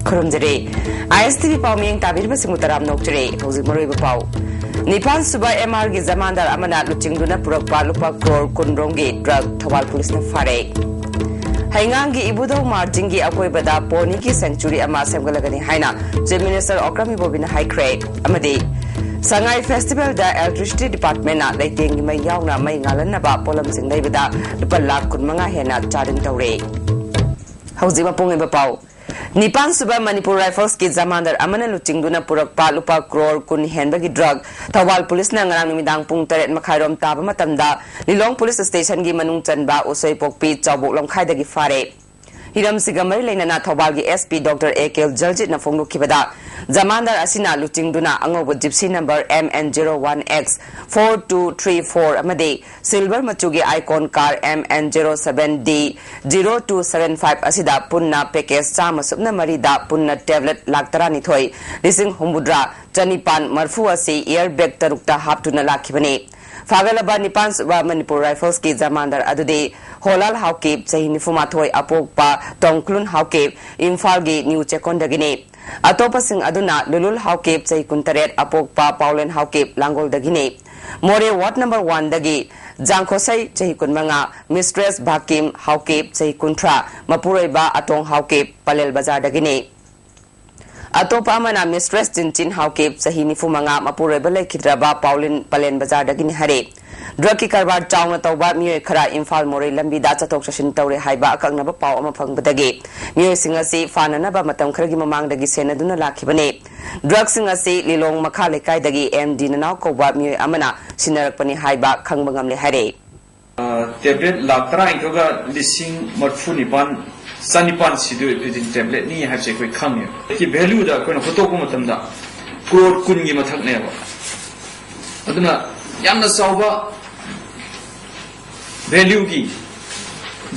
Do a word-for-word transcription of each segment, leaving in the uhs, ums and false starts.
ꯈꯨꯔꯨꯝꯖꯔꯤ꯫ ꯑꯥꯏ ꯑꯦꯁ T V ꯄꯥꯎ ꯃꯤꯠꯌꯦꯡ ꯇꯥꯕꯤꯔꯤꯕꯁꯤꯡꯕꯨ ꯇꯔꯥꯝꯅ ꯑꯣꯛꯆꯔꯤ꯫ ꯍꯧꯖꯤꯛ ꯃꯔꯨꯑꯣꯏꯕ ꯄꯥꯎ꯫ ꯅꯤꯄꯥꯟ ꯁꯨꯕ ꯑꯦꯝ ꯑꯥꯔꯒꯤ ꯖꯃꯥꯟꯗꯥꯔ ꯑꯃꯅ ꯂꯨꯆꯤꯡꯗꯨꯅ ꯄꯨꯔꯛꯄ ꯂꯨꯄꯥ ꯀ꯭ꯔꯣꯔ ꯀꯨꯟ ꯔꯣꯝꯒꯤ ꯗ꯭ꯔꯒ ꯊꯧꯕꯥꯜ ꯄꯨꯂꯤꯁꯅ ꯐꯥꯔꯦ꯫ ꯍꯩꯉꯥꯡꯒꯤ ꯏꯕꯨꯙꯧ ꯃꯥꯔꯖꯤꯡꯒꯤ ꯑꯀꯣꯏꯕꯗ ꯄꯣꯅꯤꯒꯤ sanctuary ꯑꯃ ꯁꯦꯝꯒꯠꯂꯒꯅꯤ ꯍꯥꯏꯅ Chief Minister ꯑꯣꯀ꯭ꯔꯝ ꯏꯕꯣꯕꯤꯅ ꯍꯥꯏꯈ꯭ꯔꯦ꯫ ꯑꯃꯗꯤ ꯁꯉꯥꯏ festivalꯗ electricity departmentꯅ ꯂꯩꯇꯦꯡꯒꯤ ꯃꯩ ꯌꯥꯎꯅ ꯃꯩ ꯉꯥꯜꯍꯟꯅꯕ ꯄꯣꯠꯂꯝꯁꯤꯡ ꯂꯩꯕꯗ ꯂꯨꯄꯥ ꯂꯥꯈ ꯀꯨꯟꯃꯉꯥ ꯍꯦꯟꯅ ꯆꯥꯗꯤꯡ ꯇꯧꯔꯦ꯫ ꯍꯧꯖꯤꯛ ꯃꯄꯨꯡ ꯑꯣꯏꯕ ꯄꯥꯎ꯫ ꯅꯤꯄꯥꯟ ꯁꯨꯕ ꯃꯅꯤꯄꯨꯔ ꯔꯥꯏꯐꯜꯁꯀꯤ ꯖꯃꯥꯟꯗꯔ ꯑꯃꯅ ꯂꯨꯆꯤꯡꯗꯨꯅ ꯄꯨꯔꯛꯄ ꯂꯨꯄꯥ ꯀ꯭ꯔꯣꯔ ꯀꯨꯟ ꯍꯦꯟꯕꯒꯤ ꯗ꯭ꯔꯒ ꯊꯧꯕꯥꯜ ꯄꯨꯂꯤꯁꯅ ꯉꯔꯥꯡ ꯅꯨꯃꯤꯗꯥꯡ ꯄꯨꯡ ꯇꯔꯦꯠ ꯃꯈꯥꯏꯔꯣꯝ ꯇꯥꯕ ꯃꯇꯝꯗ ꯂꯤꯂꯣꯡ ꯄꯨꯂꯤꯁ ꯁ꯭ꯇꯦꯁꯟꯒꯤ ꯃꯅꯨꯡ ꯆꯟꯕ ꯎꯁꯣꯏꯄꯣꯛꯄꯤ ꯆꯥꯎꯕꯣꯛ ꯂꯝꯈꯥꯏꯗꯒꯤ ꯐꯥꯔꯦ꯫ ꯍꯤꯔꯝꯁꯤꯒ ꯃꯔꯤ ꯂꯩꯅꯅ ꯊꯧꯕꯥꯜꯒꯤ S P doctor A K ꯖꯜꯖꯤꯠꯅ ꯐꯣꯡꯗꯣꯛꯈꯤꯕꯗ, ꯖꯃꯥꯟꯗꯥꯔ ꯑꯁꯤꯅ ꯂꯨꯆꯤꯡꯗꯨꯅ ꯑꯉꯧꯕ Gypsy number M N zero one X four two three four ꯑꯃꯗꯤ ꯁꯤꯜꯚꯔ ꯃꯆꯨꯒꯤ Ikon car M N zero seven D zero two seven five ꯑꯁꯤꯗ ꯄꯨꯟꯅ ꯄꯦꯀꯦꯖ ꯆꯥꯝꯃ ꯁꯨꯞꯅ ꯃꯔꯤꯗ ꯄꯨꯟꯅ ꯇꯦꯕ꯭ꯂꯦꯠ ꯂꯥꯈ ꯇꯔꯥꯅꯤꯊꯣꯏ ꯂꯤꯁꯤꯡ ꯍꯨꯝꯐꯨꯇꯔꯥ ꯆꯅꯤꯄꯥꯟ ꯃꯔꯐꯨ ꯑꯁꯤ ꯏꯌꯔ ꯕꯦꯒ ꯇꯔꯨꯛꯇ ꯍꯥꯞꯇꯨꯅ ꯂꯥꯛꯈꯤꯕꯅꯤ꯫ ꯐꯥꯒꯠꯂꯕ ꯅꯤꯄꯥꯟ ꯁꯨꯕ ꯃꯅꯤꯄꯨꯔ ꯔꯥꯏꯐꯜꯁꯀꯤ ꯖꯃꯥꯟꯗꯥꯔ ꯑꯗꯨꯗꯤ ꯍꯣꯂꯥꯜ ꯍꯥꯎꯀꯤꯞ, ꯆꯍꯤ ꯅꯤꯐꯨꯃꯥꯊꯣꯏ, ꯑꯄꯣꯛꯄ ꯇꯣꯡꯈ꯭ꯂꯨꯟ ꯍꯥꯎꯀꯤꯞ, ꯏꯝꯐꯥꯜꯒꯤ ꯅ꯭ꯌꯨ ꯆꯦꯛꯀꯣꯟꯗꯒꯤꯅꯤ꯫ ꯑꯇꯣꯞꯄꯁꯤꯡ ꯑꯗꯨꯅ ꯂꯨꯂꯨꯜ ꯍꯥꯎꯀꯤꯞ, ꯆꯍꯤ ꯀꯨꯟꯇꯔꯦꯠ, ꯑꯄꯣꯛꯄ ꯄꯥꯎꯂꯦꯟ ꯍꯥꯎꯀꯤꯞ, ꯂꯥꯡꯒꯣꯜꯗꯒꯤꯅꯤ꯫ ꯃꯣꯔꯦ ꯋꯥꯔꯗ ꯅꯝꯕꯔ ꯋꯥꯟꯗꯒꯤ ꯖꯥꯡꯈꯣꯁꯩ, ꯆꯍꯤ ꯀꯨꯟꯃꯉꯥ, ꯃꯤꯁꯇ꯭ꯔꯦꯁ ꯚꯥꯀꯤꯝ ꯍꯥꯎꯀꯤꯞ, ꯆꯍꯤ ꯀꯨꯟꯊ꯭ꯔꯥ, ꯃꯄꯨꯔꯣꯏꯕ ꯑꯇꯣꯡ ꯍꯥꯎꯀꯤꯞ, ꯄꯂꯦꯜ ꯕꯖꯥꯔꯗꯒꯤꯅꯤ꯫ ꯑꯇꯣꯞꯄ ꯑꯃꯅ ꯃꯤꯁꯇ꯭ꯔꯦꯁ ꯆꯤꯟꯆꯤꯟ ꯍꯥꯎꯀꯤꯞ, ꯆꯍꯤ ꯅꯤꯐꯨꯃꯉꯥ, ꯃꯄꯨꯔꯣꯏꯕ ꯂꯩꯈꯤꯗ꯭ꯔꯕ ꯄꯥꯎꯂꯤꯟ, ꯄꯂꯦꯟ ꯕꯖꯥꯔꯗꯒꯤꯅꯤ ꯍꯥꯏꯔꯦ꯫ ꯗ꯭ꯔꯒꯀꯤ ꯀꯔꯕꯥꯔ ꯆꯥꯎꯅ ꯇꯧꯕ ꯃꯤꯑꯣꯏ ꯈꯔ ꯏꯝꯐꯥꯜ ꯃꯣꯔꯦ ꯂꯝꯕꯤꯗ ꯆꯠꯊꯣꯛ ꯆꯠꯁꯤꯟ ꯇꯧꯔꯦ ꯍꯥꯏꯕ ꯑꯀꯛꯅꯕ ꯄꯥꯎ ꯑꯃ ꯐꯪꯕꯗꯒꯤ ꯃꯤꯑꯣꯏꯁꯤꯡ ꯑꯁꯤ ꯐꯥꯅꯅꯕ ꯃꯇꯝ ꯈꯔꯒꯤ ꯃꯃꯥꯡꯗꯒꯤ ꯁꯦꯟꯅꯗꯨꯅ ꯂꯥꯛꯈꯤꯕꯅꯤ꯫ ꯗ꯭ꯔꯒꯁꯤꯡ ꯑꯁꯤ ꯂꯤꯂꯣꯡ ꯃꯈꯥ ꯂꯩꯀꯥꯏꯗꯒꯤ ꯑꯦꯝ ꯗꯤ ꯅꯅꯥꯎ ꯀꯧꯕ ꯃꯤꯑꯣꯏ ꯑꯃꯅ ꯁꯤꯟꯅꯔꯛꯄꯅꯤ ꯍꯥꯏꯕ ꯈꯪꯕ ꯉꯝꯂꯦ ꯍꯥꯏꯔꯦ꯫ ꯑ, ꯇꯦꯕ꯭ꯂꯦꯠ ꯂꯥꯈ ꯇꯔꯥꯅꯤꯊꯣꯏꯒ ꯂꯤꯁꯤꯡ ꯃꯔꯐꯨ ꯅꯤꯄꯥꯟ ꯆꯅꯤꯄꯥꯟ ꯁꯤꯗꯣꯏ ꯄ꯭ꯔꯤꯗꯤꯟ ꯇꯦꯕ꯭ꯂꯦꯠꯅꯤ ꯍꯥꯏꯕꯁꯦ ꯑꯩꯈꯣꯏ ꯈꯪꯉꯦꯕ꯫ ꯁꯤꯒꯤ ꯚꯦꯂ꯭ꯌꯨꯗ ꯑꯩꯈꯣꯏꯅ ꯍꯣꯠꯇꯣꯛꯄ ꯃꯇꯝꯗ ꯀ꯭ꯔꯣꯔ ꯀꯨꯟꯒꯤ ꯃꯊꯛꯅꯦꯕ꯫ ꯑꯗꯨꯅ ꯌꯥꯝꯅ ꯆꯥꯎꯕ ꯚꯦꯂ꯭ꯌꯨꯒꯤ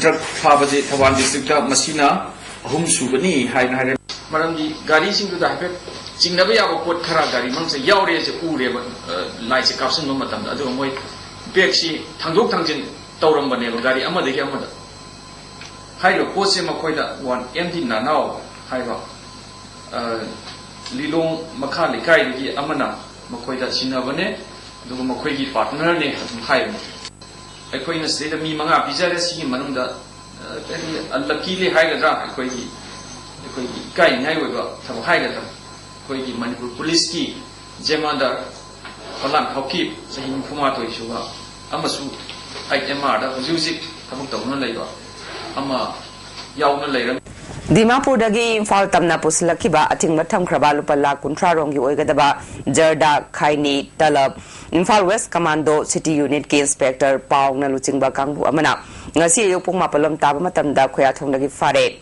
ꯗ꯭ꯔꯒ ꯐꯥꯕꯁꯦ ꯊꯧꯕꯥꯜ ꯗꯤꯁꯇ꯭ꯔꯤꯛꯇ ꯃꯁꯤꯅ ꯑꯍꯨꯝ ꯁꯨꯕꯅꯤ ꯍꯥꯏꯅ ꯍꯥꯏꯔꯦ꯫ ꯃꯔꯝꯗꯤ ꯒꯥꯔꯤꯁꯤꯡꯗꯨꯗ ꯍꯥꯏꯐꯦꯠ ꯆꯤꯡꯅꯕ ꯌꯥꯕ ꯄꯣꯠ ꯈꯔ ꯒꯥꯔꯤ ꯃꯅꯨꯡꯁꯤꯗ ꯌꯥꯎꯔꯦꯁꯦ ꯎꯔꯦꯕ, ꯑ, ꯂꯥꯏꯠꯁꯦ ꯀꯥꯞꯁꯤꯟꯕ ꯃꯇꯝꯗ꯫ ꯑꯗꯨꯒ ꯃꯣꯏ ꯕꯦꯒꯁꯤ ꯊꯥꯡꯗꯣꯛ ꯊꯥꯡꯖꯤꯟ ꯇꯧꯔꯝꯕꯅꯦꯕ ꯒꯥꯔꯤ ꯑꯃꯗꯒꯤ ꯑꯃꯗ꯫ ꯍꯥꯏꯔꯤꯕ ꯄꯣꯠꯁꯦ ꯃꯈꯣꯏꯗ ꯋꯥꯟ ꯑꯦꯝ ꯗꯤ ꯅꯅꯥꯎ ꯍꯥꯏꯕ ꯑ, ꯂꯤꯂꯣꯡ ꯃꯈꯥ ꯂꯩꯀꯥꯏꯗꯒꯤ ꯑꯃꯅ ꯃꯈꯣꯏꯗ ꯁꯤꯟꯅꯕꯅꯦ, ꯑꯗꯨꯒ ꯃꯈꯣꯏꯒꯤ ꯄꯥꯔꯠꯅꯔꯅꯦ ꯑꯗꯨꯝ ꯍꯥꯏꯕꯅꯦ꯫ ꯑꯩꯈꯣꯏꯅ ꯁꯤꯗꯩꯗ ꯃꯤ ꯃꯉꯥ ꯄꯤꯖꯔꯦ, ꯁꯤꯒꯤ ꯃꯅꯨꯡꯗ, ꯑ, ꯀꯔꯤ, ꯑꯟꯂꯛꯀꯤꯂꯤ ꯍꯥꯏꯒꯗ꯭ꯔꯥ, ꯑꯩꯈꯣꯏꯒꯤ, ꯑꯩꯈꯣꯏꯒꯤ ꯏꯀꯥꯏꯅꯤꯡꯉꯥꯏ ꯑꯣꯏꯕ ꯊꯕꯛ ꯍꯥꯏꯒꯗ꯭ꯔꯥ, ꯑꯩꯈꯣꯏꯒꯤ ꯃꯅꯤꯄꯨꯔ ꯄꯨꯂꯤꯁꯀꯤ ꯖꯦꯃꯥꯟꯗꯔ ꯐꯂꯥꯡ ꯍꯥꯎꯀꯤꯞ, ꯆꯍꯤ ꯅꯤꯐꯨ ꯃꯥꯊꯣꯏ ꯁꯨꯕ, ꯑꯃꯁꯨ ꯑꯩꯠ ꯑꯦꯝ ꯑꯥꯔꯗ ꯍꯧꯖꯤꯛ ꯍꯧꯖꯤꯛ ꯊꯕꯛ ꯇꯧꯗꯨꯅ ꯂꯩꯕ ꯑꯃ ꯌꯥꯎꯅ ꯂꯩꯔꯝꯃꯤ꯫ ꯗꯤꯃꯥꯄꯨꯔꯗꯒꯤ ꯏꯝꯐꯥꯜ ꯇꯝꯅ ꯄꯨꯁꯤꯜꯂꯛꯈꯤꯕ ꯑꯊꯤꯡꯕ ꯊꯝꯈ꯭ꯔꯕ ꯂꯨꯄꯥ ꯂꯥꯈ ꯀꯨꯟꯊ꯭ꯔꯥ ꯔꯣꯝꯒꯤ ꯑꯣꯏꯒꯗꯕ ꯖꯔꯗꯥ, ꯈꯥꯏꯅꯤ, ꯇꯂꯕ, ꯏꯝꯐꯥꯜ ꯋꯦꯁ ꯀꯃꯥꯟꯗꯣ ꯁꯤꯇꯤ ꯌꯨꯅꯤꯠꯀꯤ ꯏꯟꯁꯄꯦꯛꯇꯔ ꯄꯥꯎꯅ ꯂꯨꯆꯤꯡꯕ ꯀꯥꯡꯕꯨ ꯑꯃꯅ ꯉꯁꯤ ꯑꯌꯨꯛ ꯄꯨꯡ ꯃꯥꯄꯜ ꯂꯣꯝ ꯇꯥꯕ ꯃꯇꯝꯗ ꯈꯣꯌꯥꯊꯣꯡꯗꯒꯤ ꯐꯥꯔꯦ꯫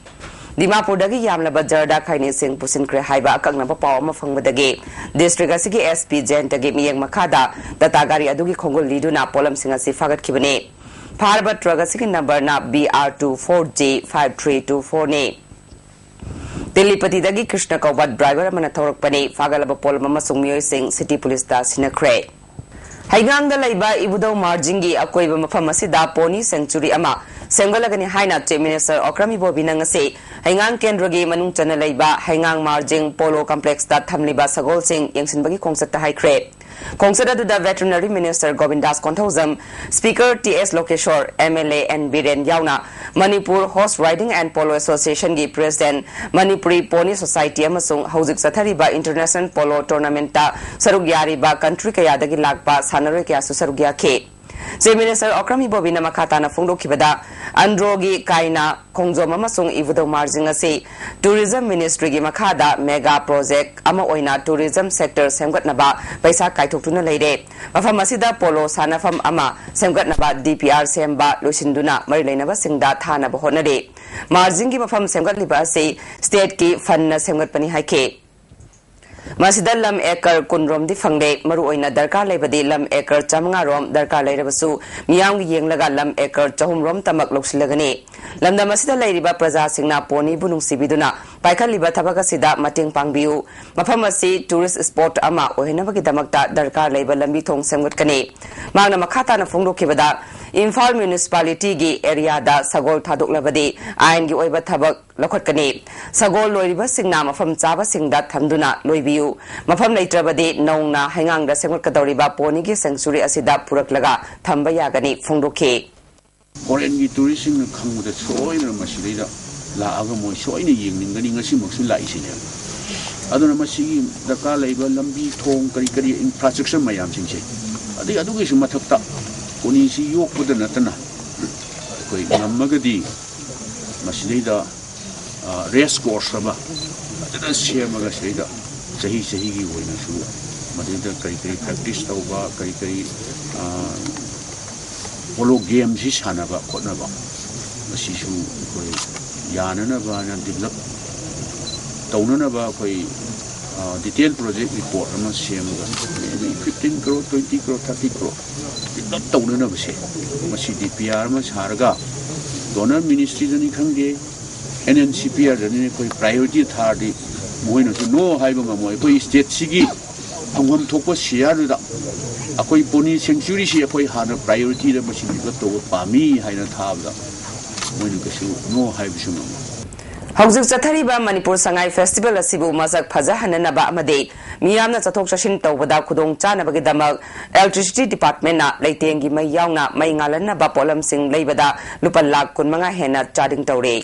ꯗꯤꯃꯥꯄꯨꯔꯗꯒꯤ ꯌꯥꯝꯂꯕ ꯖꯔꯗꯥ ꯈꯥꯏꯅꯤꯁꯤꯡ ꯄꯨꯁꯤꯟꯈ꯭ꯔꯦ ꯍꯥꯏꯕ ꯑꯀꯛꯅꯕ ꯄꯥꯎ ꯑꯃ ꯐꯪꯕꯗꯒꯤ ꯗꯤꯁꯇ꯭ꯔꯤꯛ ꯑꯁꯤꯒꯤ ꯑꯦꯁ ꯄꯤ ꯖꯌꯟꯇꯒꯤ ꯃꯤꯠꯌꯦꯡ ꯃꯈꯥꯗ ꯇꯥꯇꯥ ꯒꯥꯔꯤ ꯑꯗꯨꯒꯤ ꯈꯣꯡꯒꯨꯜ ꯂꯤꯗꯨꯅ ꯄꯣꯠꯂꯝꯁꯤꯡ ꯑꯁꯤ ꯐꯥꯒꯠꯈꯤꯕꯅꯤ꯫ ꯐꯥꯔꯕ ꯇ꯭ꯔꯛ ꯑꯁꯤꯒꯤ ꯅꯝꯕꯔꯅ B R two four J five three two ꯐꯣꯔꯅꯤ꯫ ꯇꯦꯂꯤꯄꯇꯤꯗꯒꯤ ꯀ꯭ꯔꯤꯁꯅ ꯀꯧꯕ ꯗ꯭ꯔꯥꯏꯚꯔ ꯑꯃꯅ ꯊꯧꯔꯛꯄꯅꯤ꯫ ꯐꯥꯒꯠꯂꯕ ꯄꯣꯠꯂꯝ ꯑꯃꯁꯨꯡ ꯃꯤꯑꯣꯏꯁꯤꯡ ꯁꯤꯇꯤ ꯄꯨꯂꯤꯁꯇ ꯁꯤꯟꯅꯈ꯭ꯔꯦ꯫ ꯍꯩꯉꯥꯡꯗ ꯂꯩꯕ ꯏꯕꯨꯙꯧ ꯃꯥꯔꯖꯤꯡꯒꯤ ꯑꯀꯣꯏꯕ ꯃꯐꯝ ꯑꯁꯤꯗ ꯄꯣꯅꯤ ꯁꯦꯡꯆꯨꯔꯤ ꯑꯃ ꯁꯦꯝꯒꯠꯂꯒꯅꯤ ꯍꯥꯏꯅ ꯆꯤꯐ ꯃꯤꯅꯤꯁꯇꯔ ꯑꯣꯀ꯭ꯔꯝ ꯏꯕꯣꯕꯤꯅ ꯉꯁꯤ ꯍꯩꯉꯥꯡ ꯀꯦꯟꯗ꯭ꯔꯒꯤ ꯃꯅꯨꯡ ꯆꯟꯅ ꯂꯩꯕ ꯍꯩꯉꯥꯡ ꯃꯥꯔꯖꯤꯡ ꯄꯣꯂꯣ ꯀꯝꯄ꯭ꯂꯦꯛꯁꯇ ꯊꯝꯂꯤꯕ ꯁꯒꯣꯜꯁꯤꯡ ꯌꯦꯡꯁꯤꯟꯕꯒꯤ ꯈꯣꯡꯆꯠꯇ ꯍꯥꯏꯈ꯭ꯔꯦ꯫ ꯈꯣꯡꯆꯠ ꯑꯗꯨꯗ veterinary minister Govindas Konthoujam, speaker T S Lokeshwar, M L A N Biren ꯌꯥꯎꯅ Manipur horse riding and polo ꯑꯦꯁꯣꯁꯤꯌꯦꯁꯟꯒꯤ ꯄ꯭ꯔꯦꯁꯤꯗꯦꯟꯠ, ꯃꯅꯤꯄꯨꯔꯤ ꯄꯣꯅꯤ ꯁꯣꯁꯥꯏꯇꯤ ꯑꯃꯁꯨꯡ ꯍꯧꯖꯤꯛ ꯆꯠꯊꯔꯤꯕ ꯏꯟꯇꯔꯅꯦꯁꯅꯦꯜ ꯄꯣꯂꯣ ꯇꯣꯔꯅꯥꯃꯦꯟꯠꯇ ꯁꯔꯨꯛ ꯌꯥꯔꯤꯕ ꯀꯟꯇ꯭ꯔꯤ ꯀꯌꯥꯗꯒꯤ ꯂꯥꯛꯄ ꯁꯥꯟꯅꯔꯣꯏ ꯀꯌꯥꯁꯨ ꯁꯔꯨꯛ ꯌꯥꯈꯤ꯫ ꯆꯤꯐ ꯃꯤꯅꯤꯁꯇꯔ ꯑꯣꯀ꯭ꯔꯝ ꯏꯕꯣꯕꯤꯅ ꯃꯈꯥ ꯇꯥꯅ ꯐꯣꯡꯗꯣꯛꯈꯤꯕꯗ, ꯑꯟꯗ꯭ꯔꯣꯒꯤ ꯀꯥꯏꯅ ꯈꯣꯡꯖꯣꯝ ꯑꯃꯁꯨꯡ ꯏꯕꯨꯙꯧ ꯃꯥꯔꯖꯤꯡ ꯑꯁꯤ ꯇꯨꯔꯤꯖꯝ ꯃꯤꯅꯤꯁꯇ꯭ꯔꯤꯒꯤ ꯃꯈꯥꯗ ꯃꯦꯒꯥ ꯄ꯭ꯔꯣꯖꯦꯛ ꯑꯃ ꯑꯣꯏꯅ ꯇꯨꯔꯤꯖꯝ ꯁꯦꯛꯇꯔ ꯁꯦꯝꯒꯠꯅꯕ ꯄꯩꯁꯥ ꯀꯥꯏꯊꯣꯛꯇꯨꯅ ꯂꯩꯔꯦ꯫ ꯃꯐꯝ ꯑꯁꯤꯗ ꯄꯣꯂꯣ ꯁꯥꯟꯅꯐꯝ ꯑꯃ ꯁꯦꯝꯒꯠꯅꯕ ꯗꯤ ꯄꯤ ꯑꯥꯔ ꯁꯦꯝꯕ ꯂꯣꯏꯁꯤꯟꯗꯨꯅ ꯃꯔꯤ ꯂꯩꯅꯕꯁꯤꯡꯗ ꯊꯥꯅꯕ ꯍꯣꯠꯅꯔꯤ꯫ ꯃꯥꯔꯖꯤꯡꯒꯤ ꯃꯐꯝ ꯁꯦꯝꯒꯠꯂꯤꯕ ꯑꯁꯤ ꯁ꯭ꯇꯦꯠꯀꯤ ꯐꯟꯅ ꯁꯦꯝꯒꯠꯄꯅꯤ ꯍꯥꯏꯈꯤ꯫ ꯃꯁꯤꯗ ꯂꯝ ꯑꯦꯀꯔ ꯀꯨꯟ ꯔꯣꯝꯗꯤ ꯐꯪꯂꯦ꯫ ꯃꯔꯨꯑꯣꯏꯅ ꯗꯔꯀꯥꯔ ꯂꯩꯕꯗꯤ ꯂꯝ ꯑꯦꯀꯔ ꯆꯥꯃꯉꯥ ꯔꯣꯝ ꯗꯔꯀꯥꯔ ꯂꯩꯔꯕꯁꯨ, ꯃꯤꯌꯥꯝꯒꯤ ꯌꯦꯡꯂꯒ ꯂꯝ ꯑꯦꯀꯔ ꯆꯍꯨꯝ ꯔꯣꯝꯇꯃꯛ ꯂꯧꯁꯤꯜꯂꯒꯅꯤ꯫ ꯂꯝꯗꯝ ꯑꯁꯤꯗ ꯂꯩꯔꯤꯕ ꯄ꯭ꯔꯖꯥꯁꯤꯡꯅ ꯄꯣꯅꯤꯕꯨ ꯅꯨꯡꯁꯤꯕꯤꯗꯨꯅ ꯄꯥꯏꯈꯠꯂꯤꯕ ꯊꯕꯛ ꯑꯁꯤꯗ ꯃꯇꯦꯡ ꯄꯥꯡꯕꯤꯌꯨ꯫ ꯃꯐꯝ ꯑꯁꯤ ꯇꯨꯔꯤꯁ ꯁ꯭ꯄꯣꯠ ꯑꯃ ꯑꯣꯏꯍꯟꯅꯕꯒꯤꯗꯃꯛꯇ ꯗꯔꯀꯥꯔ ꯂꯩꯕ ꯂꯝꯕꯤ ꯊꯣꯡ ꯁꯦꯝꯒꯠꯀꯅꯤ꯫ ꯃꯍꯥꯛꯅ ꯃꯈꯥ ꯇꯥꯅ ꯐꯣꯡꯗꯣꯛꯈꯤꯕꯗ, ꯏꯝꯐꯥꯜ ꯃ꯭ꯌꯨꯅꯤꯁꯤꯄꯥꯂꯤꯇꯤꯒꯤ ꯑꯦꯔꯤꯌꯥꯗ ꯁꯒꯣꯜ ꯊꯥꯗꯣꯛꯂꯕꯗꯤ ꯑꯥꯏꯟꯒꯤ ꯑꯣꯏꯕ ꯊꯕꯛ ꯂꯧꯈꯠꯀꯅꯤ꯫ ꯁꯒꯣꯜ ꯂꯣꯏꯔꯤꯕꯁꯤꯡꯅ ꯃꯐꯝ ꯆꯥꯕꯁꯤꯡꯗ ꯊꯝꯗꯨꯅ ꯂꯣꯏꯕꯤꯌꯨ꯫ ꯃꯐꯝ ꯂꯩꯇ꯭ꯔꯕꯗꯤ ꯅꯧꯅ ꯍꯩꯉꯥꯡꯗ ꯁꯦꯝꯒꯠꯀꯗꯧꯔꯤꯕ ꯄꯣꯅꯤꯒꯤ ꯁꯦꯡꯆꯨꯔꯤ ꯑꯁꯤꯗ ꯄꯨꯔꯛꯂꯒ ꯊꯝꯕ ꯌꯥꯒꯅꯤ ꯐꯣꯡꯗꯣꯛꯈꯤ꯫ ꯐꯣꯔꯦꯟꯒꯤ ꯇꯨꯔꯤꯁꯁꯤꯡꯅ ꯈꯪꯕꯗ ꯁꯣꯏꯗꯅ ꯃꯁꯤꯗꯩꯗ ꯂꯥꯛꯑꯒ ꯃꯣꯏ ꯁꯣꯏꯅ ꯌꯦꯡꯅꯤꯡꯒꯅꯤ꯫ ꯉꯁꯤꯃꯛꯁꯨ ꯂꯥꯛꯏꯁꯤꯅꯦ꯫ ꯑꯗꯨꯅ ꯃꯁꯤꯒꯤ ꯗꯔꯀꯥꯔ ꯂꯩꯕ ꯂꯝꯕꯤ ꯊꯣꯡ ꯀꯔꯤ ꯀꯔꯤ ꯏꯟꯐ꯭ꯔꯥꯁ꯭ꯇ꯭ꯔꯛꯆꯔ ꯃꯌꯥꯝꯁꯤꯡꯁꯦ, ꯑꯗꯒꯤ ꯑꯗꯨꯒꯤꯁꯨ ꯃꯊꯛꯇ ꯄꯣꯅꯤꯁꯤ ꯌꯣꯛꯄꯗ ꯅꯠꯇꯅ ꯑꯩꯈꯣꯏ ꯉꯝꯃꯒꯗꯤ ꯃꯁꯤꯗꯩꯗ ꯔꯦꯁ ꯀꯣꯔꯁ ꯑꯃ ꯐꯖꯅ ꯁꯦꯝꯃꯒ ꯁꯤꯗꯩꯗ ꯆꯍꯤ ꯆꯍꯤꯒꯤ ꯑꯣꯏꯅꯁꯨ ꯃꯗꯩꯗ ꯀꯔꯤ ꯀꯔꯤ ꯄ꯭ꯔꯦꯛꯇꯤꯁ ꯇꯧꯕ, ꯀꯔꯤ ꯀꯔꯤ ꯄꯣꯂꯣ ꯒꯦꯝꯁꯤ ꯁꯥꯟꯅꯕ ꯈꯣꯠꯅꯕ, ꯃꯁꯤꯁꯨ ꯑꯩꯈꯣꯏ ꯌꯥꯅꯅꯕ ꯍꯥꯏꯅ ꯗꯤꯕꯂꯞ ꯇꯧꯅꯅꯕ ꯑꯩꯈꯣꯏ ꯗꯤꯇꯦꯜ ꯄ꯭ꯔꯣꯖꯦꯛ ꯔꯤꯄꯣꯔꯠ ꯑꯃ ꯁꯦꯝꯃꯒ maybe fifteen crore, twenty crore, thirty crore develop ꯇꯧꯅꯅꯕꯁꯦ ꯃꯁꯤꯗꯤ ꯄꯤ ꯑꯥꯔ ꯑꯃ ꯁꯥꯔꯒ ꯗꯣꯅꯔ ꯃꯤꯅꯤꯁꯇ꯭ꯔꯤꯗꯅꯤ ꯈꯪꯗꯦ, ꯑꯦꯟ ꯑꯦꯟ ꯁꯤ ꯄꯤ ꯑꯥꯔꯗꯅꯤ ꯑꯩꯈꯣꯏ ꯄ꯭ꯔꯥꯏꯌꯣꯔꯤꯇꯤ ꯊꯥꯔꯗꯤ ꯃꯣꯏꯅꯁꯨ ꯅꯣ ꯍꯥꯏꯕ ꯉꯝꯃꯣꯏ꯫ ꯑꯩꯈꯣꯏ ꯁ꯭ꯇꯦꯠꯁꯤꯒꯤ ꯐꯪꯐꯝ ꯊꯣꯛꯄ ꯁꯤꯌꯥꯔꯗꯨꯗ ꯑꯩꯈꯣꯏ ꯄꯣꯅꯤ ꯁꯦꯡꯆꯨꯔꯤꯁꯤ ꯑꯩꯈꯣꯏ ꯍꯥꯟꯅ ꯄ꯭ꯔꯥꯏꯌꯣꯔꯤꯇꯤꯗ ꯃꯁꯤ ꯗꯤꯕꯂꯞ ꯇꯧꯕ ꯄꯥꯝꯃꯤ ꯍꯥꯏꯅ ꯊꯥꯕꯗ ꯃꯣꯏꯅ ꯀꯩꯁꯨ ꯅꯣ ꯍꯥꯏꯕꯁꯨ ꯉꯝꯃꯣꯏ꯫ ꯍꯧꯖꯤꯛ ꯆꯠꯊꯔꯤꯕ ꯃꯅꯤꯄꯨꯔ ꯁꯉꯥꯏ ꯐꯦꯁꯇꯤꯚꯦꯜ ꯑꯁꯤꯕꯨ ꯃꯁꯛ ꯐꯖꯍꯟꯅꯅꯕ ꯑꯃꯗꯤ ꯃꯤꯌꯥꯝꯅ ꯆꯠꯊꯣꯛ ꯆꯠꯁꯤꯟ ꯇꯧꯕꯗ ꯈꯨꯗꯣꯡ ꯆꯥꯅꯕꯒꯤꯗꯃꯛ ꯏꯂꯦꯛꯇ꯭ꯔꯤꯁꯤꯇꯤ ꯗꯤꯄꯥꯔꯠꯃꯦꯟꯅ ꯂꯩꯇꯦꯡꯒꯤ ꯃꯩ ꯌꯥꯎꯅ ꯃꯩ ꯉꯥꯜꯍꯟꯅꯕ ꯄꯣꯠꯂꯝꯁꯤꯡ ꯂꯩꯕꯗ ꯂꯨꯄꯥ ꯂꯥꯈ ꯀꯨꯟꯃꯉꯥ ꯍꯦꯟꯅ ꯆꯥꯗꯤꯡ ꯇꯧꯔꯦ꯫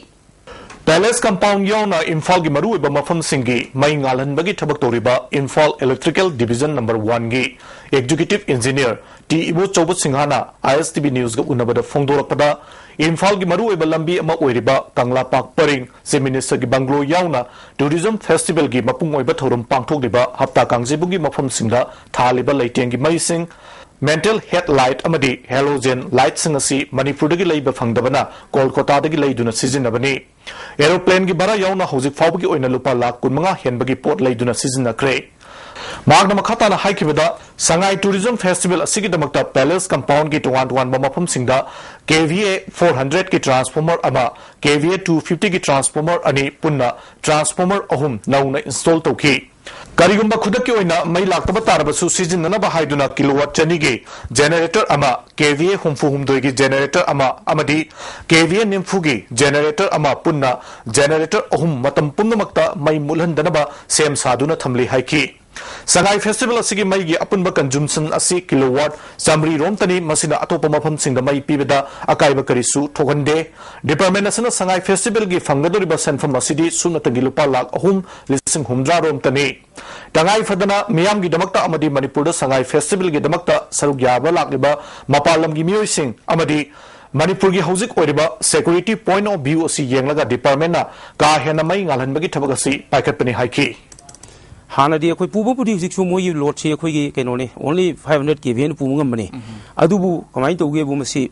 ꯄꯦꯂꯦꯁ ꯀꯝꯄꯥꯎꯟ ꯌꯥꯎꯅ ꯏꯝꯐꯥꯜꯒꯤ ꯃꯔꯨꯑꯣꯏꯕ ꯃꯐꯝꯁꯤꯡꯒꯤ ꯃꯩ ꯉꯥꯜꯍꯟꯕꯒꯤ ꯊꯕꯛ ꯇꯧꯔꯤꯕ ꯏꯝꯐꯥꯜ ꯏꯂꯦꯛꯇ꯭ꯔꯤꯀꯦꯜ ꯗꯤꯚꯤꯖꯟ ꯅꯝꯕꯔ ꯋꯥꯟꯒꯤ ꯑꯦꯛꯖꯤꯀ꯭ꯌꯨꯇꯤꯚ ꯏꯟꯖꯤꯅꯤꯌꯔ ꯇꯤ ꯏꯕꯣꯆꯧꯕ ꯁꯤꯡꯍꯅ ꯑꯥꯏ ꯑꯦꯁ ꯇꯤ ꯚꯤ ꯅ꯭ꯌꯨꯁꯀ ꯎꯅꯕꯗ ꯐꯣꯡꯗꯣꯔꯛꯄꯗ, ꯏꯝꯐꯥꯜꯒꯤ ꯃꯔꯨꯑꯣꯏꯕ ꯂꯝꯕꯤ ꯑꯃ ꯑꯣꯏꯔꯤꯕ ꯀꯪꯂꯥ ꯄꯥꯛ ꯄꯔꯤꯡ ꯆꯤꯐ ꯃꯤꯅꯤꯁꯇꯔꯒꯤ ꯕꯪꯒ꯭ꯂꯣ ꯌꯥꯎꯅ ꯇꯨꯔꯤꯖꯝ ꯐꯦꯁꯇꯤꯚꯦꯜꯒꯤ ꯃꯄꯨꯡ ꯑꯣꯏꯕ ꯊꯧꯔꯝ ꯄꯥꯡꯊꯣꯛꯂꯤꯕ ꯍꯞꯇꯥ ꯀꯥꯡꯖꯩꯕꯨꯡꯒꯤ ꯃꯐꯝꯁꯤꯡꯗ ꯊꯥꯜꯂꯤꯕ ꯂꯩꯇꯦꯡꯒꯤ ꯃꯩꯁꯤꯡ, ꯃꯦꯟꯇꯦꯜ ꯍꯦꯗ ꯂꯥꯏꯠ ꯑꯃꯗꯤ ꯍꯦꯂꯣꯖꯦꯟ ꯂꯥꯏꯠꯁꯤꯡ ꯑꯁꯤ ꯃꯅꯤꯄꯨꯔꯗꯒꯤ ꯂꯩꯕ ꯐꯪꯗꯕꯅ ꯀꯣꯜꯀꯣꯇꯥꯗꯒꯤ ꯂꯩꯗꯨꯅ ꯁꯤꯖꯤꯟꯅꯕꯅꯤ꯫ ꯑꯦꯔꯣꯄ꯭ꯂꯦꯟꯒꯤ ꯚꯥꯔꯥ ꯌꯥꯎꯅ ꯍꯧꯖꯤꯛ ꯐꯥꯎꯕꯒꯤ ꯑꯣꯏꯅ ꯂꯨꯄꯥ ꯂꯥꯈ ꯀꯨꯟꯃꯉꯥ ꯍꯦꯟꯕꯒꯤ ꯄꯣꯠ ꯂꯩꯗꯨꯅ ꯁꯤꯖꯤꯟꯅꯈ꯭ꯔꯦ꯫ ꯃꯍꯥꯛꯅ ꯃꯈꯥ ꯇꯥꯅ ꯍꯥꯏꯈꯤꯕꯗ, ꯁꯉꯥꯏ ꯇꯨꯔꯤꯖꯝ ꯐꯦꯁꯇꯤꯚꯦꯜ ꯑꯁꯤꯒꯤꯗꯃꯛꯇ ꯄꯦꯂꯦꯁ ꯀꯝꯄꯥꯎꯟꯒꯤ ꯇꯣꯉꯥꯟ ꯇꯣꯉꯥꯟꯕ ꯃꯐꯝꯁꯤꯡꯗ ꯀꯦ ꯚꯤ ꯑꯦ ꯐꯣꯔ ꯍꯟꯗ꯭ꯔꯦꯗꯀꯤ ꯇ꯭ꯔꯥꯟꯁꯐꯣꯔꯃꯔ ꯑꯃ, ꯀꯦ ꯚꯤ ꯑꯦ ꯇꯨ ꯐꯤꯐꯇꯤꯒꯤ ꯇ꯭ꯔꯥꯟꯁꯐꯣꯔꯃꯔ ꯑꯅꯤ, ꯄꯨꯟꯅ ꯇ꯭ꯔꯥꯟꯁꯐꯣꯔꯃꯔ ꯑꯍꯨꯝ ꯅꯧꯅ ꯏꯟꯁꯇꯣꯜ ꯇꯧꯈꯤ꯫ ꯀꯔꯤꯒꯨꯝꯕ ꯈꯨꯗꯛꯀꯤ ꯑꯣꯏꯅ ꯃꯩ ꯂꯥꯛꯇꯕ ꯇꯥꯔꯕꯁꯨ, ꯁꯤꯖꯤꯟꯅꯅꯕ ꯍꯥꯏꯗꯨꯅ ꯀꯤꯂꯣꯋꯥꯠ ꯆꯅꯤꯒꯤ ꯖꯦꯅꯦꯔꯦꯇꯔ ꯑꯃ, ꯀꯦ ꯚꯤ ꯑꯦ ꯍꯨꯝꯐꯨ ꯍꯨꯝꯗꯣꯏꯒꯤ ꯖꯦꯅꯦꯔꯦꯇꯔ ꯑꯃ ꯑꯃꯗꯤ ꯀꯦ ꯚꯤ ꯑꯦ ꯅꯤꯐꯨꯒꯤ ꯖꯦꯅꯦꯔꯦꯇꯔ ꯑꯃ ꯄꯨꯟꯅ ꯖꯦꯅꯦꯔꯦꯇꯔ ꯑꯍꯨꯝ ꯃꯇꯝ ꯄꯨꯝꯅꯃꯛꯇ ꯃꯩ ꯃꯨꯠꯍꯟꯗꯅꯕ ꯁꯦꯝ ꯁꯥꯗꯨꯅ ꯊꯝꯂꯤ ꯍꯥꯏꯈꯤ꯫ ꯁꯉꯥꯏ ꯐꯦꯁꯇꯤꯚꯦꯜ ꯑꯁꯤꯒꯤ ꯃꯩꯒꯤ ꯑꯄꯨꯟꯕ ꯀꯟꯖꯨꯝꯁꯟ ꯑꯁꯤ ꯀꯤꯂꯣꯋꯥꯠ ꯆꯥꯃꯔꯤ ꯔꯣꯝꯇꯅꯤ꯫ ꯃꯁꯤꯅ ꯑꯇꯣꯞꯄ ꯃꯐꯝꯁꯤꯡꯗ ꯃꯩ ꯄꯤꯕꯗ ꯑꯀꯥꯏꯕ ꯀꯔꯤꯁꯨ ꯊꯣꯛꯍꯟꯗꯦ꯫ ꯗꯤꯄꯥꯔꯠꯃꯦꯟ ꯑꯁꯤꯅ ꯁꯉꯥꯏ ꯐꯦꯁꯇꯤꯚꯦꯜꯒꯤ ꯐꯪꯒꯗꯧꯔꯤꯕ ꯁꯦꯟꯐꯝ ꯑꯁꯤꯗꯤ ꯁꯨꯞꯅꯇꯒꯤ ꯂꯨꯄꯥ ꯂꯥꯈ ꯑꯍꯨꯝ ꯂꯤꯁꯤꯡ ꯍꯨꯝꯗ꯭ꯔꯥ ꯔꯣꯝꯇꯅꯤ꯫ ꯇꯉꯥꯏ ꯐꯗꯅ ꯃꯤꯌꯥꯝꯒꯤꯗꯃꯛꯇ ꯑꯃꯗꯤ ꯃꯅꯤꯄꯨꯔꯗ ꯁꯉꯥꯏ ꯐꯦꯁꯇꯤꯚꯦꯜꯒꯤꯗꯃꯛꯇ ꯁꯔꯨꯛ ꯌꯥꯕ ꯂꯥꯛꯂꯤꯕ ꯃꯄꯥꯟ ꯂꯝꯒꯤ ꯃꯤꯑꯣꯏꯁꯤꯡ ꯑꯃꯗꯤ ꯃꯅꯤꯄꯨꯔꯒꯤ ꯍꯧꯖꯤꯛ ꯑꯣꯏꯔꯤꯕ security point of view ꯑꯁꯤ ꯌꯦꯡꯂꯒ ꯗꯤꯄꯥꯔꯠꯃꯦꯟꯅ ꯀꯥ ꯍꯦꯟꯅ ꯃꯩ ꯉꯥꯜꯍꯟꯕꯒꯤ ꯊꯕꯛ ꯑꯁꯤ ꯄꯥꯏꯈꯠꯄꯅꯤ ꯍꯥꯏꯈꯤ꯫ ꯍꯥꯟꯅꯗꯤ ꯑꯩꯈꯣꯏ ꯄꯨꯕꯕꯨꯗꯤ ꯍꯧꯖꯤꯛꯁꯨ ꯃꯣꯏꯒꯤ ꯂꯣꯗꯁꯤ ꯑꯩꯈꯣꯏꯒꯤ ꯀꯩꯅꯣꯅꯤ, only five hundred K V ꯑꯩꯅ ꯄꯨꯕ ꯉꯝꯕꯅꯤ꯫ ꯑꯗꯨꯕꯨ ꯀꯃꯥꯏꯅ ꯇꯧꯒꯦꯕꯨ, ꯃꯁꯤ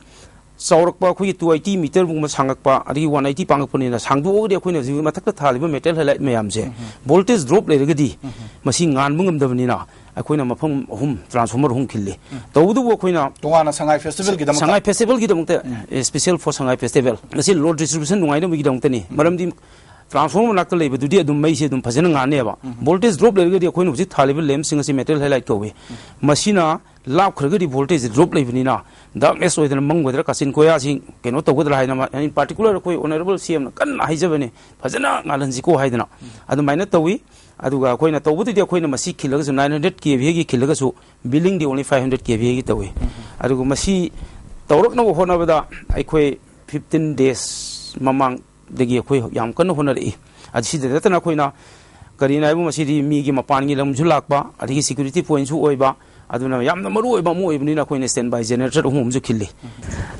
ꯆꯥꯎꯔꯛꯄ ꯑꯩꯈꯣꯏꯒꯤ two eighty meterꯒꯨꯝꯕ ꯁꯥꯡꯉꯛꯄ, ꯑꯗꯒꯤ one eighty ꯄꯥꯡꯉꯛꯄꯅꯤꯅ, ꯁꯥꯡꯗꯣꯛꯑꯒꯗꯤ ꯑꯩꯈꯣꯏꯅ ꯍꯧꯖꯤꯛ ꯃꯊꯛꯇ ꯊꯥꯜꯂꯤꯕ metal halide ꯃꯌꯥꯝꯁꯦ voltage drop ꯂꯩꯔꯒꯗꯤ ꯃꯁꯤ ꯉꯥꯟꯕ ꯉꯝꯗꯕꯅꯤꯅ, ꯑꯩꯈꯣꯏꯅ ꯃꯐꯝ ꯑꯍꯨꯝ, transformer ꯑꯍꯨꯝ ꯈꯤꯜꯂꯤ꯫ ꯇꯧꯕꯇꯕꯨ ꯑꯩꯈꯣꯏꯅ ꯇꯣꯉꯥꯟꯅ ꯁꯉꯥꯏ ꯐꯦꯁꯇꯤꯚꯦꯜꯒꯤꯗꯃꯛꯇ? ꯁꯉꯥꯏ ꯐꯦꯁꯇꯤꯚꯦꯜꯒꯤꯗꯃꯛꯇ, special for ꯁꯉꯥꯏ ꯐꯦꯁꯇꯤꯚꯦꯜ꯫ ꯃꯁꯤ load distribution ꯅꯨꯡꯉꯥꯏꯅꯕꯒꯤꯗꯃꯛꯇꯅꯤ꯫ ꯃꯔꯝꯗꯤ transformer ꯃꯅꯥꯛꯇ ꯂꯩꯕꯗꯨꯗꯤ ꯑꯗꯨꯝ ꯃꯩꯁꯦ ꯑꯗꯨꯝ ꯐꯖꯅ ꯉꯥꯟꯅꯦꯕ꯫ Voltage drop ꯂꯩꯔꯒꯗꯤ ꯑꯩꯈꯣꯏꯅ ꯍꯧꯖꯤꯛ ꯊꯥꯜꯂꯤꯕ lampꯁꯤꯡ ꯑꯁꯤ metal halide ꯀꯧꯏ꯫ ꯃꯁꯤꯅ ꯂꯥꯞꯈ꯭ꯔꯒꯗꯤ voltage drop ꯂꯩꯕꯅꯤꯅ darkness ꯑꯣꯏꯗꯅ ꯃꯝꯒꯗ꯭ꯔꯥ, ꯀꯥꯆꯤꯟ ꯀꯣꯌꯥꯁꯤ ꯀꯩꯅꯣ ꯇꯧꯒꯗ꯭ꯔꯥ ꯍꯥꯏꯅ, in particular ꯑꯩꯈꯣꯏ honourable C Mꯅ ꯀꯟꯅ ꯍꯥꯏꯖꯕꯅꯤ, ꯐꯖꯅ ꯉꯥꯜꯍꯟꯁꯤꯀꯣ ꯍꯥꯏꯗꯅ꯫ ꯑꯗꯨꯃꯥꯏꯅ ꯇꯧꯏ꯫ ꯑꯗꯨꯒ ꯑꯩꯈꯣꯏꯅ ꯇꯧꯕꯗꯨꯗꯤ, ꯑꯩꯈꯣꯏꯅ ꯃꯁꯤ ꯈꯤꯜꯂꯒꯁꯨ, nine hundred K Vꯒꯤ ꯈꯤꯜꯂꯒꯁꯨ, billingꯗꯤ only five hundred K Vꯒꯤ ꯇꯧꯏ꯫ ꯑꯗꯨꯒ ꯃꯁꯤ ꯇꯧꯔꯛꯅꯕ ꯍꯣꯠꯅꯕꯗ ꯑꯩꯈꯣꯏ fifteen days ꯃꯃꯥꯡꯗꯒꯤ ꯑꯩꯈꯣꯏ ꯌꯥꯝ ꯀꯟꯅ ꯍꯣꯠꯅꯔꯛꯏ꯫ ꯑꯗꯨ ꯁꯤꯗ ꯅꯠꯇꯅ ꯑꯩꯈꯣꯏꯅ ꯀꯔꯤꯅꯣ ꯍꯥꯏꯕꯨ, ꯃꯁꯤꯗꯤ ꯃꯤꯒꯤ ꯃꯄꯥꯟꯒꯤ ꯂꯝꯁꯨ ꯂꯥꯛꯄ, ꯑꯗꯒꯤ security pointꯁꯨ ꯑꯣꯏꯕ, ꯑꯗꯨꯅ ꯌꯥꯝꯅ ꯃꯔꯨ ꯑꯣꯏꯕ ꯑꯃ ꯑꯣꯏꯕꯅꯤꯅ ꯑꯩꯈꯣꯏꯅ standby generator ꯑꯍꯨꯝ ꯑꯃꯁꯨ ꯈꯤꯜꯂꯤ꯫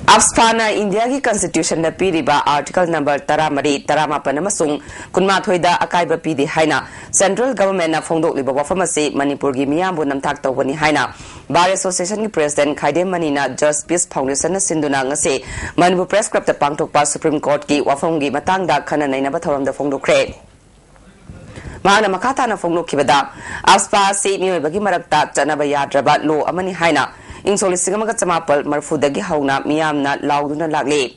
ꯑꯞꯁꯐꯥꯅ ꯏꯟꯗꯤꯌꯥꯒꯤ constitutionꯗ ꯄꯤꯔꯤꯕ article number ꯇꯔꯥꯃꯔꯤ, ꯇꯔꯥꯃꯥꯄꯟ ꯑꯃꯁꯨꯡ ꯀꯨꯟꯃꯥꯊꯣꯏꯗ ꯑꯀꯥꯏꯕ ꯄꯤꯗꯦ ꯍꯥꯏꯅ central governmentꯅ ꯐꯣꯡꯗꯣꯛꯂꯤꯕ ꯋꯥꯐꯝ ꯑꯁꯤ ꯃꯅꯤꯄꯨꯔꯒꯤ ꯃꯤꯌꯥꯝꯕꯨ ꯅꯝꯊꯥꯛ ꯇꯧꯕꯅꯤ ꯍꯥꯏꯅ Bar Associationꯒꯤ president ꯈꯥꯏꯗꯦꯝ ꯃꯅꯤꯅ Just Peace Foundationꯅ ꯁꯤꯟꯗꯨꯅ ꯉꯁꯤ ꯃꯅꯤꯄꯨꯔ Press Clubꯇ ꯄꯥꯡꯊꯣꯛꯄ Supreme Courtꯀꯤ ꯋꯥꯐꯝꯒꯤ ꯃꯇꯥꯡꯗ ꯈꯟꯅ ꯅꯩꯅꯕ ꯊꯧꯔꯝꯗ ꯐꯣꯡꯗꯣꯛꯈ꯭ꯔꯦ꯫ ꯃꯍꯥꯛꯅ ꯃꯈꯥ ꯇꯥꯅ ꯐꯣꯡꯗꯣꯛꯈꯤꯕꯗ, ꯑꯞꯁꯐꯥ ꯑꯁꯤ ꯃꯤꯑꯣꯏꯕꯒꯤ ꯃꯔꯛꯇ ꯆꯠꯅꯕ ꯌꯥꯗ꯭ꯔꯕ law ꯑꯃꯅꯤ ꯍꯥꯏꯅ ꯏꯪ ꯁꯣꯛ ꯂꯤꯁꯤꯡ ꯑꯃꯒ ꯆꯃꯥꯄꯜ ꯃꯔꯤꯐꯨꯗꯒꯤ ꯍꯧꯅ ꯃꯤꯌꯥꯝꯅ ꯂꯥꯎꯗꯨꯅ ꯂꯥꯛꯂꯤ꯫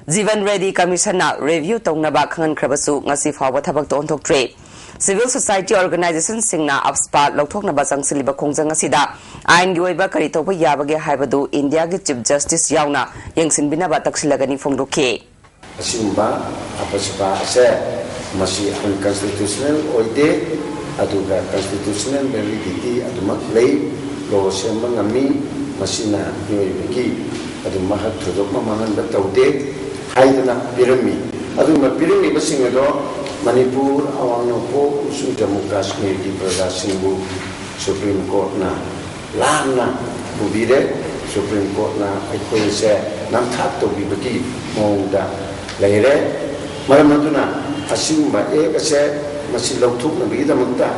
ꯖꯤꯕꯟ ꯔꯦꯗꯤ Commissionꯅ review ꯇꯧꯅꯕ ꯈꯪꯍꯟꯈ꯭ꯔꯕꯁꯨ ꯉꯁꯤ ꯐꯥꯎꯕ ꯊꯕꯛꯇ ꯑꯣꯟꯊꯣꯛꯇ꯭ꯔꯤ꯫ Civil society organizationꯁꯤꯡꯅ AFSPA ꯂꯧꯊꯣꯛꯅꯕ ꯆꯪꯁꯤꯜꯂꯤꯕ ꯈꯣꯡꯖꯪ ꯑꯁꯤꯗ ꯑꯥꯏꯟꯒꯤ ꯑꯣꯏꯕ ꯀꯔꯤ ꯇꯧꯕ ꯌꯥꯕꯒꯦ ꯍꯥꯏꯕꯗꯨ ꯏꯟꯗꯤꯌꯥꯒꯤ Chief Justice ꯌꯥꯎꯅ ꯌꯦꯡꯁꯤꯟꯕꯤꯅꯕ ꯇꯛꯁꯤꯜꯂꯒꯅꯤ ꯐꯣꯡꯗꯣꯛꯈꯤ꯫ ꯑꯁꯤꯒꯨꯝꯕ AFSPA ꯑꯁꯦ ꯃꯁꯤ unconstitutional ꯑꯣꯏꯗꯦ, ꯑꯗꯨꯒ constitutional validity ꯑꯗꯨꯃꯛ ꯂꯩ꯫ Law ꯁꯦꯝꯕ ꯉꯝꯃꯤ, ꯃꯁꯤꯅ ꯃꯤꯑꯣꯏꯕꯒꯤ ꯑꯗꯨꯝ ꯃꯍꯥꯛ ꯊꯣꯏꯗꯣꯛꯅ ꯃꯥꯡꯍꯟꯕ ꯇꯧꯗꯦ ꯍꯥꯏꯗꯅ ꯄꯤꯔꯝꯃꯤ꯫ ꯑꯗꯨꯒꯨꯝꯕ ꯄꯤꯔꯝꯃꯤꯕꯁꯤꯡ ꯑꯗꯣ ꯃꯅꯤꯄꯨꯔ, ꯑꯋꯥꯡ ꯅꯣꯡꯄꯣꯛ ꯑꯃꯁꯨꯡ ꯖꯝꯃꯨ ꯀꯥꯁꯃꯤꯔꯒꯤ ꯄ꯭ꯔꯖꯥꯁꯤꯡꯕꯨ Supreme Courtꯅ ꯂꯥꯟꯅ ꯄꯨꯕꯤꯔꯦ꯫ Supreme Courtꯅ ꯑꯩꯈꯣꯏꯁꯦ ꯅꯝꯊꯥꯛ ꯇꯧꯕꯤꯕꯒꯤ ꯃꯑꯣꯡꯗ ꯂꯩꯔꯦ꯫ ꯃꯔꯝ ꯑꯗꯨꯅ ꯑꯁꯤꯒꯨꯝꯕ Act ꯑꯁꯦ ꯃꯁꯤ ꯂꯧꯊꯣꯛꯅꯕꯒꯤꯗꯃꯛꯇ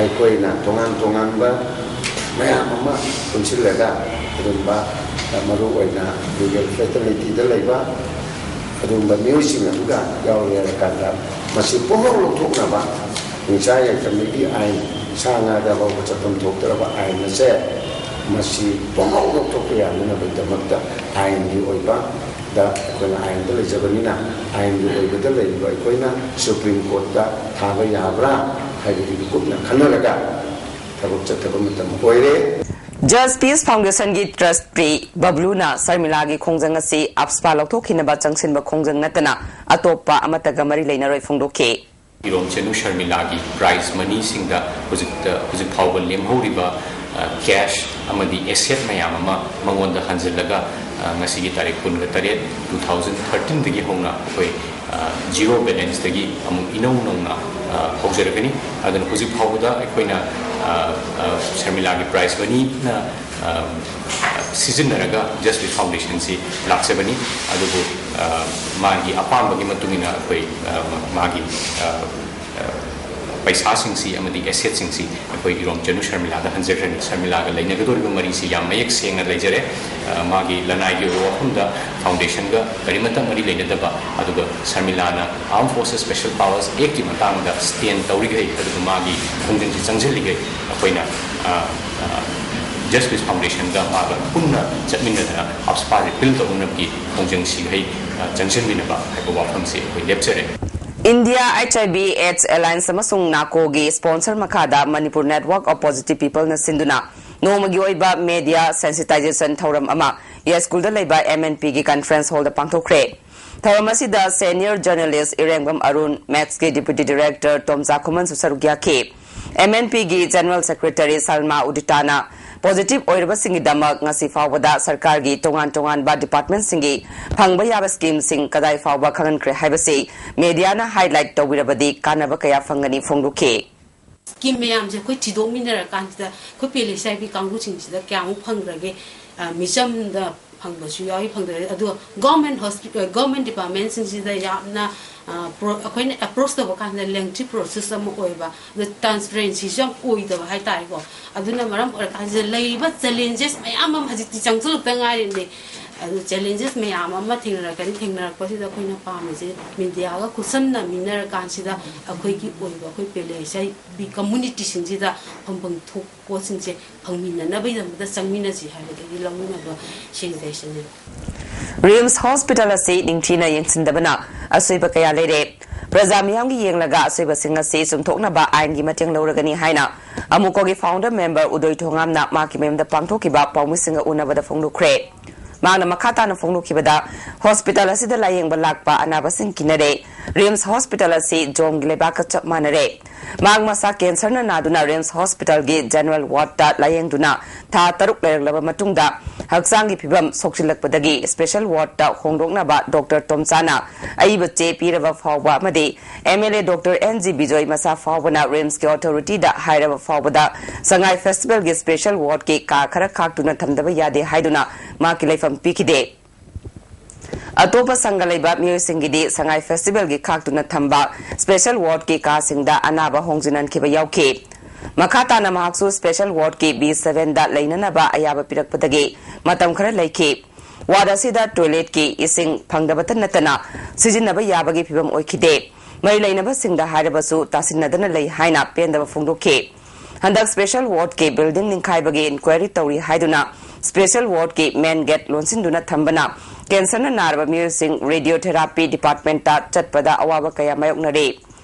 ꯑꯩꯈꯣꯏꯅ ꯇꯣꯉꯥꯟ ꯇꯣꯉꯥꯟꯕ ꯃꯌꯥꯝ ꯑꯃ ꯄꯨꯟꯁꯤꯜꯂꯒ ꯑꯗꯨꯝꯕ ꯃꯔꯨꯑꯣꯏꯅ legal fraternityꯗ ꯂꯩꯕ ꯑꯗꯨꯒꯨꯝꯕ ꯃꯤꯑꯣꯏꯁꯤꯡ ꯑꯗꯨꯒ ꯌꯥꯎꯔꯦ ꯍꯥꯏꯔꯀꯥꯟꯗ ꯃꯁꯤ ꯄꯨꯝꯅꯃꯛ ꯂꯧꯊꯣꯛꯅꯕ ꯍꯤꯡꯁꯥ ꯌꯥꯏꯐꯅꯕꯒꯤ ꯑꯥꯏꯟ, ꯁꯥ ꯉꯥꯗ ꯐꯥꯎꯕ ꯆꯠꯐꯝ ꯊꯣꯛꯇ꯭ꯔꯕ ꯑꯥꯏꯟ ꯑꯁꯦ ꯃꯁꯤ ꯄꯨꯝꯅꯃꯛ ꯂꯧꯊꯣꯛꯄ ꯌꯥꯅꯅꯕꯒꯤꯗꯃꯛꯇ ꯑꯥꯏꯟꯒꯤ ꯑꯣꯏꯕ ꯗ ꯑꯩꯈꯣꯏꯅ ꯑꯥꯏꯟꯗ ꯂꯩꯖꯕꯅꯤꯅ ꯑꯥꯏꯟꯒꯤ ꯑꯣꯏꯕꯗ ꯂꯩꯔꯤꯕ ꯑꯩꯈꯣꯏꯅ Supreme Courtꯇ ꯊꯥꯕ ꯌꯥꯕ꯭ꯔꯥ ꯍꯥꯏꯕꯗꯨ ꯀꯨꯞꯅ ꯈꯟꯅꯔꯒ ꯊꯕꯛ ꯆꯠꯊꯕ ꯃꯇꯝ ꯑꯣꯏꯔꯦ꯫ Justice Foundationꯒꯤ trustee ꯕꯕ꯭ꯂꯨꯅ ꯁꯔꯃꯤꯂꯥꯒꯤ ꯈꯣꯡꯖꯪ ꯑꯁꯤ AFSPA ꯂꯧꯊꯣꯛꯈꯤꯅꯕ ꯆꯪꯁꯤꯟꯕ ꯈꯣꯡꯖꯪ ꯅꯠꯇꯅ ꯑꯇꯣꯞꯄ ꯑꯃꯠꯇꯒ ꯃꯔꯤ ꯂꯩꯅꯔꯣꯏ ꯐꯣꯡꯗꯣꯛꯈꯤ꯫ ꯏꯔꯣꯝ ꯆꯅꯨ ꯁꯔꯃꯤꯂꯥꯒꯤ prize moneyꯁꯤꯡꯗ ꯍꯧꯖꯤꯛꯇ ꯍꯧꯖꯤꯛ ꯐꯥꯎꯕ ꯂꯦꯝꯍꯧꯔꯤꯕ cash ꯑꯃꯗꯤ asset ꯃꯌꯥꯝ ꯑꯃ ꯃꯉꯣꯟꯗ ꯍꯟꯖꯤꯜꯂꯒ ꯉꯁꯤꯒꯤ ꯇꯥꯔꯤꯛ ꯀꯨꯟꯒ ꯇꯔꯦꯠ, two thousand thirteenꯗꯒꯤ ꯍꯧꯅ ꯑꯩꯈꯣꯏ zero balanceꯇꯒꯤ ꯑꯃꯨꯛ ꯏꯅꯧ ꯅꯧꯅ ꯍꯧꯖꯔꯒꯅꯤ꯫ ꯑꯗꯨꯅ ꯍꯧꯖꯤꯛ ꯐꯥꯎꯕꯗ ꯑꯩꯈꯣꯏꯅ ꯁꯔꯃꯤꯂꯥꯒꯤ prize moneyꯅ ꯁꯤꯖꯤꯟꯅꯔꯒ Justice Foundationꯁꯤ ꯂꯥꯛꯆꯕꯅꯤ꯫ ꯑꯗꯨꯕꯨ ꯃꯥꯒꯤ ꯑꯄꯥꯝꯕꯒꯤ ꯃꯇꯨꯡ ꯏꯟꯅ ꯑꯩꯈꯣꯏ ꯃꯥꯒꯤ ꯄꯩꯁꯥꯁꯤꯡꯁꯤ ꯑꯃꯗꯤ assetꯁꯤꯡꯁꯤ ꯑꯩꯈꯣꯏ ꯏꯔꯣꯝ ꯆꯅꯨ ꯁꯔꯃꯤꯂꯥꯗ ꯍꯟꯖꯈ꯭ꯔꯅꯤ꯫ ꯁꯔꯃꯤꯂꯥꯒ ꯂꯩꯅꯒꯗꯧꯔꯤꯕ ꯃꯔꯤꯁꯤ ꯌꯥꯝ ꯃꯌꯦꯛ ꯁꯦꯡꯅ ꯂꯩꯖꯔꯦ꯫ ꯃꯥꯒꯤ ꯂꯅꯥꯏꯒꯤ ꯑꯣꯏꯕ ꯋꯥꯐꯝꯗ foundationꯒ ꯀꯔꯤꯃꯠꯇ ꯃꯔꯤ ꯂꯩꯅꯗꯕ, ꯑꯗꯨꯒ ꯁꯔꯃꯤꯂꯥꯅ Armed Forces Special Powers Actꯀꯤ ꯃꯇꯥꯡꯗ stand ꯇꯧꯔꯤꯈꯩ, ꯑꯗꯨꯒ ꯃꯥꯒꯤ ꯈꯣꯡꯖꯪꯁꯤ ꯆꯪꯁꯤꯜꯂꯤꯈꯩ ꯑꯩꯈꯣꯏꯅ Justice Foundationꯒ ꯃꯥꯒ ꯄꯨꯟꯅ ꯆꯠꯃꯤꯟꯅꯗꯅ AFSPA repeal ꯇꯧꯅꯅꯕꯒꯤ ꯈꯣꯡꯖꯪꯁꯤꯈꯩ ꯆꯪꯁꯤꯟꯃꯤꯟꯅꯕ ꯍꯥꯏꯕ ꯋꯥꯐꯝꯁꯤ ꯑꯩꯈꯣꯏ ꯂꯦꯞꯆꯔꯦ꯫ India H I V AIDS Alliance ꯑꯃꯁꯨꯡ ꯅꯥꯀꯣꯒꯤ sponsor ꯃꯈꯥꯗ Manipur Network of Positive Peopleꯅ ꯁꯤꯟꯗꯨꯅ ꯅꯣꯡꯃꯒꯤ ꯑꯣꯏꯕ media sensitization ꯊꯧꯔꯝ ꯑꯃ ꯌꯥꯏꯁ꯭ꯀꯨꯜꯗ ꯂꯩꯕ M N Pꯒꯤ conference hallꯗ ꯄꯥꯡꯊꯣꯛꯈ꯭ꯔꯦ꯫ ꯊꯧꯔꯝ ꯑꯁꯤꯗ senior journalist ꯏꯔꯦꯡꯕꯝ Arun, ꯃꯦꯛꯁꯀꯤ deputy director ꯇꯣꯝꯆꯥ ꯈꯨꯃꯟꯁꯨ ꯁꯔꯨꯛ ꯌꯥꯈꯤ꯫ M N Pꯒꯤ general secretary ꯁꯜꯃꯥ ꯎꯗꯤꯇꯥꯅ positive ꯑꯣꯏꯔꯕꯁꯤꯡꯒꯤꯗꯃꯛ ꯉꯁꯤ ꯐꯥꯎꯕꯗ ꯁꯔꯀꯥꯔꯒꯤ ꯇꯣꯉꯥꯟ ꯇꯣꯉꯥꯟꯕ departmentꯁꯤꯡꯒꯤ ꯐꯪꯕ ꯌꯥꯕ schemeꯁꯤꯡ ꯀꯗꯥꯏ ꯐꯥꯎꯕ ꯈꯪꯍꯟꯈ꯭ꯔꯦ ꯍꯥꯏꯕꯁꯤ mediaꯅ highlight ꯇꯧꯕꯤꯔꯕꯗꯤ ꯀꯥꯟꯅꯕ ꯀꯌꯥ ꯐꯪꯒꯅꯤ ꯐꯣꯡꯗꯣꯛꯈꯤ꯫ Scheme ꯃꯌꯥꯝꯁꯦ ꯑꯩꯈꯣꯏ ꯊꯤꯗꯣꯛꯃꯤꯟꯅꯔꯀꯥꯟꯁꯤꯗ ꯑꯩꯈꯣꯏ ꯄꯤ ꯑꯦꯜ ꯑꯦꯁ ꯑꯥꯏ ꯕꯤ ꯀꯥꯡꯕꯨꯁꯤꯡꯁꯤꯗ ꯀꯌꯥꯃꯨꯛ ꯐꯪꯈ꯭ꯔꯒꯦ, ꯑ, ꯃꯤꯆꯝꯗ ꯐꯪꯕꯁꯨ ꯌꯥꯎꯏ, ꯐꯪꯗꯕ, ꯑꯗꯨꯒ government hospital, government departmentꯁꯤꯡꯁꯤꯗ ꯌꯥꯝꯅ, ꯑ, pro-, ꯑꯩꯈꯣꯏꯅ approach ꯇꯧꯕ ꯀꯥꯟꯗ lengthy process ꯑꯃ ꯑꯣꯏꯕ, ꯑꯗꯨ transparencyꯁꯨ ꯌꯥꯝ ꯑꯣꯏꯗꯕ ꯍꯥꯏꯇꯥꯔꯦꯀꯣ꯫ ꯑꯗꯨꯅ ꯃꯔꯝ ꯑꯣꯏꯔꯀꯥꯟꯁꯤꯗ ꯂꯩꯔꯤꯕ challenges ꯃꯌꯥꯝ ꯑꯃ ꯍꯧꯖꯤꯛꯇꯤ ꯆꯪꯁꯤꯜꯂꯛꯇ ꯉꯥꯏꯔꯤꯕꯅꯦ꯫ ꯑꯗꯨ challenges ꯃꯌꯥꯝ ꯑꯃ ꯊꯦꯡꯅꯔꯛꯀꯅꯤ꯫ ꯊꯦꯡꯅꯔꯛꯄꯁꯤꯗ ꯑꯩꯈꯣꯏꯅ ꯄꯥꯝꯃꯤꯁꯦ mediaꯒ ꯈꯨꯠꯁꯝꯅꯃꯤꯟꯅꯔꯀꯥꯟꯁꯤꯗ ꯑꯩꯈꯣꯏꯒꯤ ꯑꯣꯏꯕ ꯑꯩꯈꯣꯏ ꯄꯤ ꯑꯦꯜ ꯑꯦꯁ ꯑꯥꯏ ꯕꯤ communityꯁꯤꯡꯁꯤꯗ ꯐꯪꯐꯝ ꯊꯣꯛꯄꯁꯤꯡꯁꯦ ꯐꯪꯃꯤꯟꯅꯅꯕꯒꯤꯗꯃꯛꯇ ꯆꯪꯃꯤꯟꯅꯁꯤ ꯍꯥꯏꯕꯗꯒꯤ ꯂꯧꯃꯤꯟꯅꯕ ꯁꯦꯟꯖꯥꯏꯁꯤꯅꯦꯕ꯫ RIMS hospital ꯑꯁꯤ ꯅꯤꯡꯊꯤꯅ ꯌꯦꯡꯁꯤꯟꯗꯕꯅ ꯑꯁꯣꯏꯕ ꯀꯌꯥ ꯂꯩꯔꯦ꯫ ꯄ꯭ꯔꯖꯥ ꯃꯤꯌꯥꯝꯒꯤ ꯌꯦꯡꯂꯒ ꯑꯁꯣꯏꯕꯁꯤꯡ ꯑꯁꯤ ꯆꯨꯝꯊꯣꯛꯅꯕ ꯑꯥꯏꯟꯒꯤ ꯃꯇꯦꯡ ꯂꯧꯔꯒꯅꯤ ꯍꯥꯏꯅ ꯑꯃꯨꯀꯣꯒꯤ founder member ꯎꯗꯣꯏ ꯊꯣꯉꯥꯝꯅ ꯃꯍꯥꯛꯀꯤ ꯃꯌꯨꯝꯗ ꯄꯥꯡꯊꯣꯛꯈꯤꯕ ꯄꯥꯎꯃꯤꯁꯤꯡꯒ ꯎꯅꯕꯗ ꯐꯣꯡꯗꯣꯛꯈ꯭ꯔꯦ꯫ ꯃꯍꯥꯛꯅ ꯃꯈꯥ ꯇꯥꯅ ꯐꯣꯡꯗꯣꯛꯈꯤꯕꯗ, hospital ꯑꯁꯤꯗ ꯂꯥꯌꯦꯡꯕ ꯂꯥꯛꯄ ꯑꯅꯥꯕꯁꯤꯡ ꯀꯤꯅꯔꯦ꯫ RIMS hospital ꯑꯁꯤ ꯖꯣꯝꯒꯤ ꯂꯩꯕꯥꯛꯀ ꯆꯞ ꯃꯥꯟꯅꯔꯦ꯫ ꯃꯍꯥꯛ ꯃꯁꯥ cancerꯅ ꯅꯥꯗꯨꯅ RIMS hospitalꯒꯤ general wardꯇ ꯂꯥꯌꯦꯡꯗꯨꯅ ꯊꯥ ꯇꯔꯨꯛ ꯂꯩꯔꯛꯂꯕ ꯃꯇꯨꯡꯗ ꯍꯛꯆꯥꯡꯒꯤ ꯐꯤꯕꯝ ꯁꯣꯛꯆꯤꯜꯂꯛꯄꯗꯒꯤ special wardꯇ ꯍꯣꯡꯗꯣꯛꯅꯕ doctor ꯇꯣꯝꯆꯥꯅ ꯑꯏꯕ ꯆꯦ ꯄꯤꯔꯕ ꯐꯥꯎꯕ ꯑꯃꯗꯤ MLA doctor N G Bijoy ꯃꯁꯥ ꯐꯥꯎꯕꯅ RIMSꯀꯤ authorityꯗ ꯍꯥꯏꯔꯕ ꯐꯥꯎꯕꯗ ꯁꯉꯥꯏ festivalꯒꯤ special wardꯀꯤ ꯀꯥ ꯈꯔ ꯈꯥꯛꯇꯨꯅ ꯊꯝꯗꯕ ꯌꯥꯗꯦ ꯍꯥꯏꯗꯨꯅ ꯃꯍꯥꯛꯀꯤ ꯂꯩꯐꯝ ꯄꯤꯈꯤꯗꯦ꯫ ꯑꯇꯣꯞꯄ ꯁꯪꯒ ꯂꯩꯕ ꯃꯤꯑꯣꯏꯁꯤꯡꯒꯤꯗꯤ ꯁꯉꯥꯏ festivalꯒꯤ ꯈꯥꯛꯇꯨꯅ ꯊꯝꯕ special wardꯀꯤ ꯀꯥꯁꯤꯡꯗ ꯑꯅꯥꯕ ꯍꯣꯡꯖꯤꯟꯍꯟꯈꯤꯕ ꯌꯥꯎꯈꯤ꯫ ꯃꯈꯥ ꯇꯥꯅ ꯃꯍꯥꯛꯁꯨ special wardꯀꯤ B sevenꯗ ꯂꯩꯅꯅꯕ ꯑꯌꯥꯕ ꯄꯤꯔꯛꯄꯗꯒꯤ ꯃꯇꯝ ꯈꯔ ꯂꯩꯈꯤ꯫ Ward ꯑꯁꯤꯗ toiletꯀꯤ ꯏꯁꯤꯡ ꯐꯪꯗꯕꯇ ꯅꯠꯇꯅ ꯁꯤꯖꯤꯟꯅꯕ ꯌꯥꯕꯒꯤ ꯐꯤꯕꯝ ꯑꯣꯏꯈꯤꯗꯦ꯫ ꯃꯔꯤ ꯂꯩꯅꯕꯁꯤꯡꯗ ꯍꯥꯏꯔꯕꯁꯨ ꯇꯥꯁꯤꯟꯅꯗꯅ ꯂꯩ ꯍꯥꯏꯅ ꯄꯦꯟꯗꯕ ꯐꯣꯡꯗꯣꯛꯈꯤ꯫ ꯍꯟꯗꯛ special wardꯀꯤ building ꯅꯤꯡꯈꯥꯏꯕꯒꯤ inquiry ꯇꯧꯔꯤ ꯍꯥꯏꯗꯨꯅ ꯁ꯭ꯄꯦꯁꯦꯜ ꯋꯥꯔꯗꯀꯤ ꯃꯦꯟ ꯒꯦꯠ ꯂꯣꯟꯁꯤꯟꯗꯨꯅ ꯊꯝꯕꯅ ꯀꯦꯟꯁꯔꯅ ꯅꯥꯔꯕ ꯃꯤꯑꯣꯏꯁꯤꯡ ꯔꯦꯗꯤꯑꯣꯊꯦꯔꯥꯄꯤ ꯗꯤꯄꯥꯔꯠꯃꯦꯟꯇ ꯆꯠꯄꯗ ꯑꯋꯥꯕ ꯀꯌꯥ ꯃꯥꯌꯣꯛꯅꯔꯤ꯫